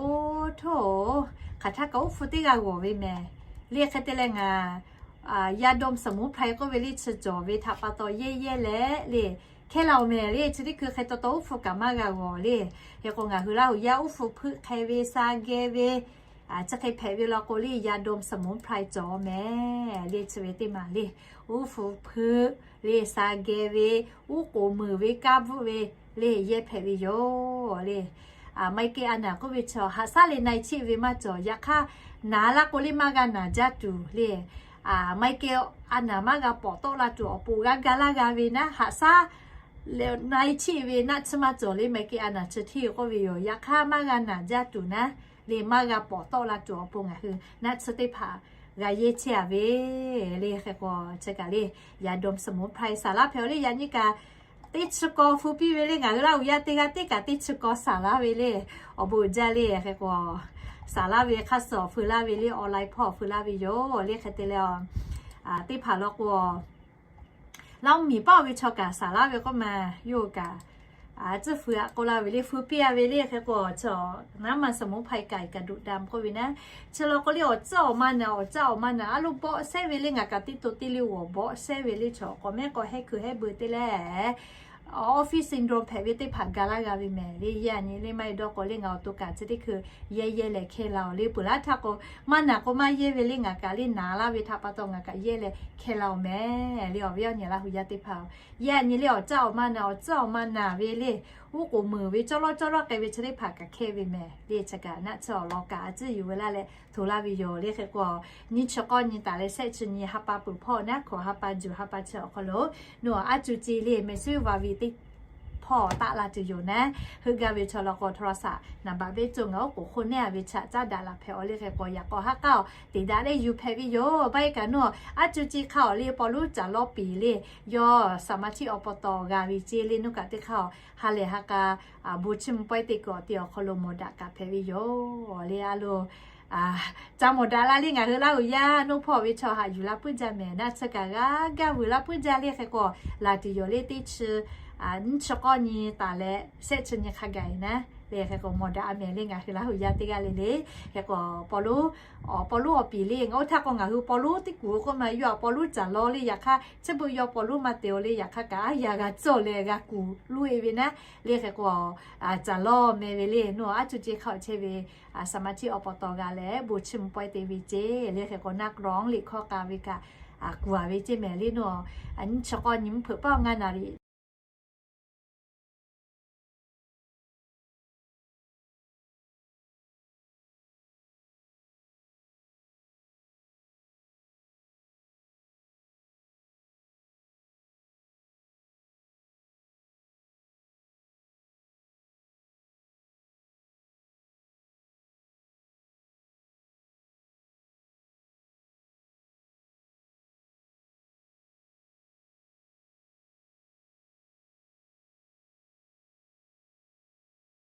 htoˇ, hk'aˬ htaˇ kaꞈ uˉ hpu teˇ g'aˇ g'awˬ ve mehˍ. Le hk'e te leh ngaˬ ยาดมสมุนไพร k'oˆ ve le chi cawˬ ve htaꞈ pa taw yehˇ yehˇ leh le, hkehˇ la-oˬ mehˍ le. Chi teˇ hkui hk'e taw taw uˉ hpu kaꞈ maˇ g'a g'awˬ le. Hk'e k'o ngaˬ hui Laˇ huˍ yaˇ uˉ hpu hpeuˆ hk'e ve, sha geh ve, chi hk'e hpehꞈ ve law k'o le ยาดมสมุนไพร cawˬ mehˍ le. Chi ve teˇ maˬ le, uˉ hpu hpeuˆ le, sha geh ve, uˉ k'oˍ meuˍ ve, kaˇ bvuhˆ ve le, yehˇ hpehꞈ ve yoˬ le. Maˇ heˆ kehˬ a naˍ k'oˆ ve chaw haꞈ shaˉ leh na e cheˆ ve maˇ cawˬ. Yaꞈ hk'aˇ, naˍ laˇ k'o le maˇ g'a naˍ jaˇ tuˬ le. Maˇ heˆ kehˬ a naˍ maˇ g'a pawˍ tawˆ la tuˬ awˬ pon g'a ga laˇ g'a ve naˉ, haꞈ shaˉ leh na e cheˆ ve naˆ tsuhˇ maˇ cawˬ le. Maˇ heˆ kehˬ a naˍ chi hteˇ k'oˆ ve yoˬ. Yaꞈ hk'aˇ maˇ g'a naˍ jaˇ tuˬ naˉ le, maˇ g'a pawˍ tawˆ la tuˬ awˬ pon ngaˬ hui naˆ tsuhˇ teˇ hpaˍ g'a yehˇ chehˇ a ve le. Hk'e k'o chi kaꞈ le ยาดมสมุนไพร saˍ laˇ hpehꞈ-oˬ le. Yaꞈ nyi kaꞈ teˇ chi kaw hpu piˇ ve le. Ngaˬ hui Laˇ huˍ yaˇ teˇ g'aˇ teˇ kaꞈ teˇ chi kaw saˍ laˇ ve le. Awˬ bon jaˇ le. Hk'e k'o saˍ laˇ ve hk'aˇ suh awˬ hpu laˇ ve le, online hpawˇ awˬ hpu laˇ ve yoˬ le. Hk'e te leh teˇ hpaˍ law k'o Laˇ huˍ miˬ paˆ ve chaw kaꞈ saˍ laˇ ve k'oˆ ma, yawˇ kaꞈ tcuhˇ hpu aꞈ k'oˆ laˇ ve le, hpu piˇ a ve le. Hk'e k'o chi naˉ ma สมุนไพร ไก่กระดูกดำ k'oˆ ve naˉ, chi law k'o le awˬ tcuhˇ awˬ ma naˍ, awˬ tcuhˇ awˬ ma naˍ a loˉ bawˆ shehˉ ve le. Ngaˬ kaꞈ teˇ to teˇ le g'awˬ bawˆ shehˉ ve le. Chaw k'awꞈ mehˉ k'awꞈ hehˉ hkui hehˉ beu te leh office syndrome hpehꞈ ve teˇ hpaˍ ga laˇ g'a ve mehˍ le. Yaꞈ nyi le maˇ heˆ dawˇ k'o le ngaˬ awˬ to kaꞈ chi teˇ hkui yehˇ yehˇ leh hkehˇ la-oˬ le. Peuˬ laˇ htaˇ k'o maˇ naˍ k'o maˇ yehˇ ve le. Ngaˬ kaꞈ le naˍ laˇ ve htaꞈ pa taw ngaˬ kaꞈ yehˇ leh hkehˇ la-oˬ mehˍ le. Awˬ viˉ awˬ nyi Laˇ huˍ yaˇ teˇ hpaˍ-oˬ, yaꞈ nyi le awˬ caˇ awˬ ma naˍ, awˬ tcuhˇ awˬ ma naˍ ve le, uˉ k'oˍ meuˍ ve cawˇ lawˇ cawˇ lawˇ k'ai ve chi teˇ hpaˍ kaꞈ hkehˇ ve mehˍ le. Chi kaꞈ naˆ tsuhˇ awˬ lawn kaꞈ a tcuhˇ yuˬ ve laˇ leh hto laˇ ve yoˬ le. Hk'e k'o nyi chi k'awˇ nyi taˍ leh shehˆ chi nyi ha pa peuˬ hpawˇ naˉ hkawꞈ ha pa juˬ ha pa chi awˬ hk'aw lo, nawˬ a cuˬ ce le แม่สายสุวรรณ teˇ hpawˇ taˆ la tuˬ yoˬ naˉ. Heuˆ gaˇ ve chaw law k'o โทรศัพท์ naˍ baꞈ ve co ngaˬ oˉ k'oˍ hk'oˆ nehˉ a ve chaꞈ caˉ daꞈ laˬ hpehꞈ-oˬ le. Hk'e k'o yaꞈ k'aw ha k'aˇ-oˬ teꞈ daꞈ leh yuˬ hpehꞈ ve yoˬ. Maˇ heˆ kaꞈ nawˬ a cuˬ ce hk'a-oˬ le ปอลลุ caˬ lawˇ piˍ le, yawˇ สมาชิก อบต. g'a ve ce le. Nawˬ kaꞈ teˇ hk'aˇ-oˬ ha lehˬ ha k'a bon chiˇ mvuh pawehˇ te kuiˬ awˬ te awˬ hk'aw lo mawˬ daꞈ kaꞈ hpehꞈ ve yoˬ le. A lo ca mawˬ daꞈ la le ngaˬ hui Laˇ huˍ yaˇ noˇ hpawˇ ve chaw haꞈ yuˬ la puiˉ jaˇ mehˍ. Naˆ tsuhˇ kaꞈ g'a gaˇ vuiˬ la puiˉ jaˇ le. Hk'e k'o laˬ tuˬ yoˬ le. Teˇ chi nyiˇ chi k'awˇ nyi taˍ leh shehˆ chi nyi hk'a gaˬ e naˉ le. Hk'e k'o mawˬ daꞈ a mehˍ le ngaˬ hui Laˇ huˍ yaˇ teˇ g'aˇ le le. Hk'e k'o ปอลลุ awˬ ปอลลุ awˬ piˍ le ngaˬ oˇ htaˇ k'o ngaˬ hui ปอลลุ teˇ kuˬ k'oˆ ma, yawˇ a ปอลลุ caˬ lawˇ le. Yaꞈ hk'aˇ chi beuꞈ yawˇ ปอลลุ maˇ te-oˬ le. Yaꞈ hk'aˇ kaꞈ a yaꞈ g'a cawˬ leh g'a kuˬ loˇ e ve naˉ le. Hk'e k'o caˬ lawˇ meh ve le. Nawˬ a cuˬ ce hk'a-oˬ chehˇ ve สมาชิก อบต. g'a leh bon chiˇ mvuh pawehˇ te ve ce le. Hk'e k'o นักร้อง liꞈ hkawˇ k'a ve kaꞈ kuˬ a ve ce mehˍ le. Nawˬ nyi chi k'awˇ nyi mvuhˇ hpeuꞈ paˆ ngaˇ naˍ riˍ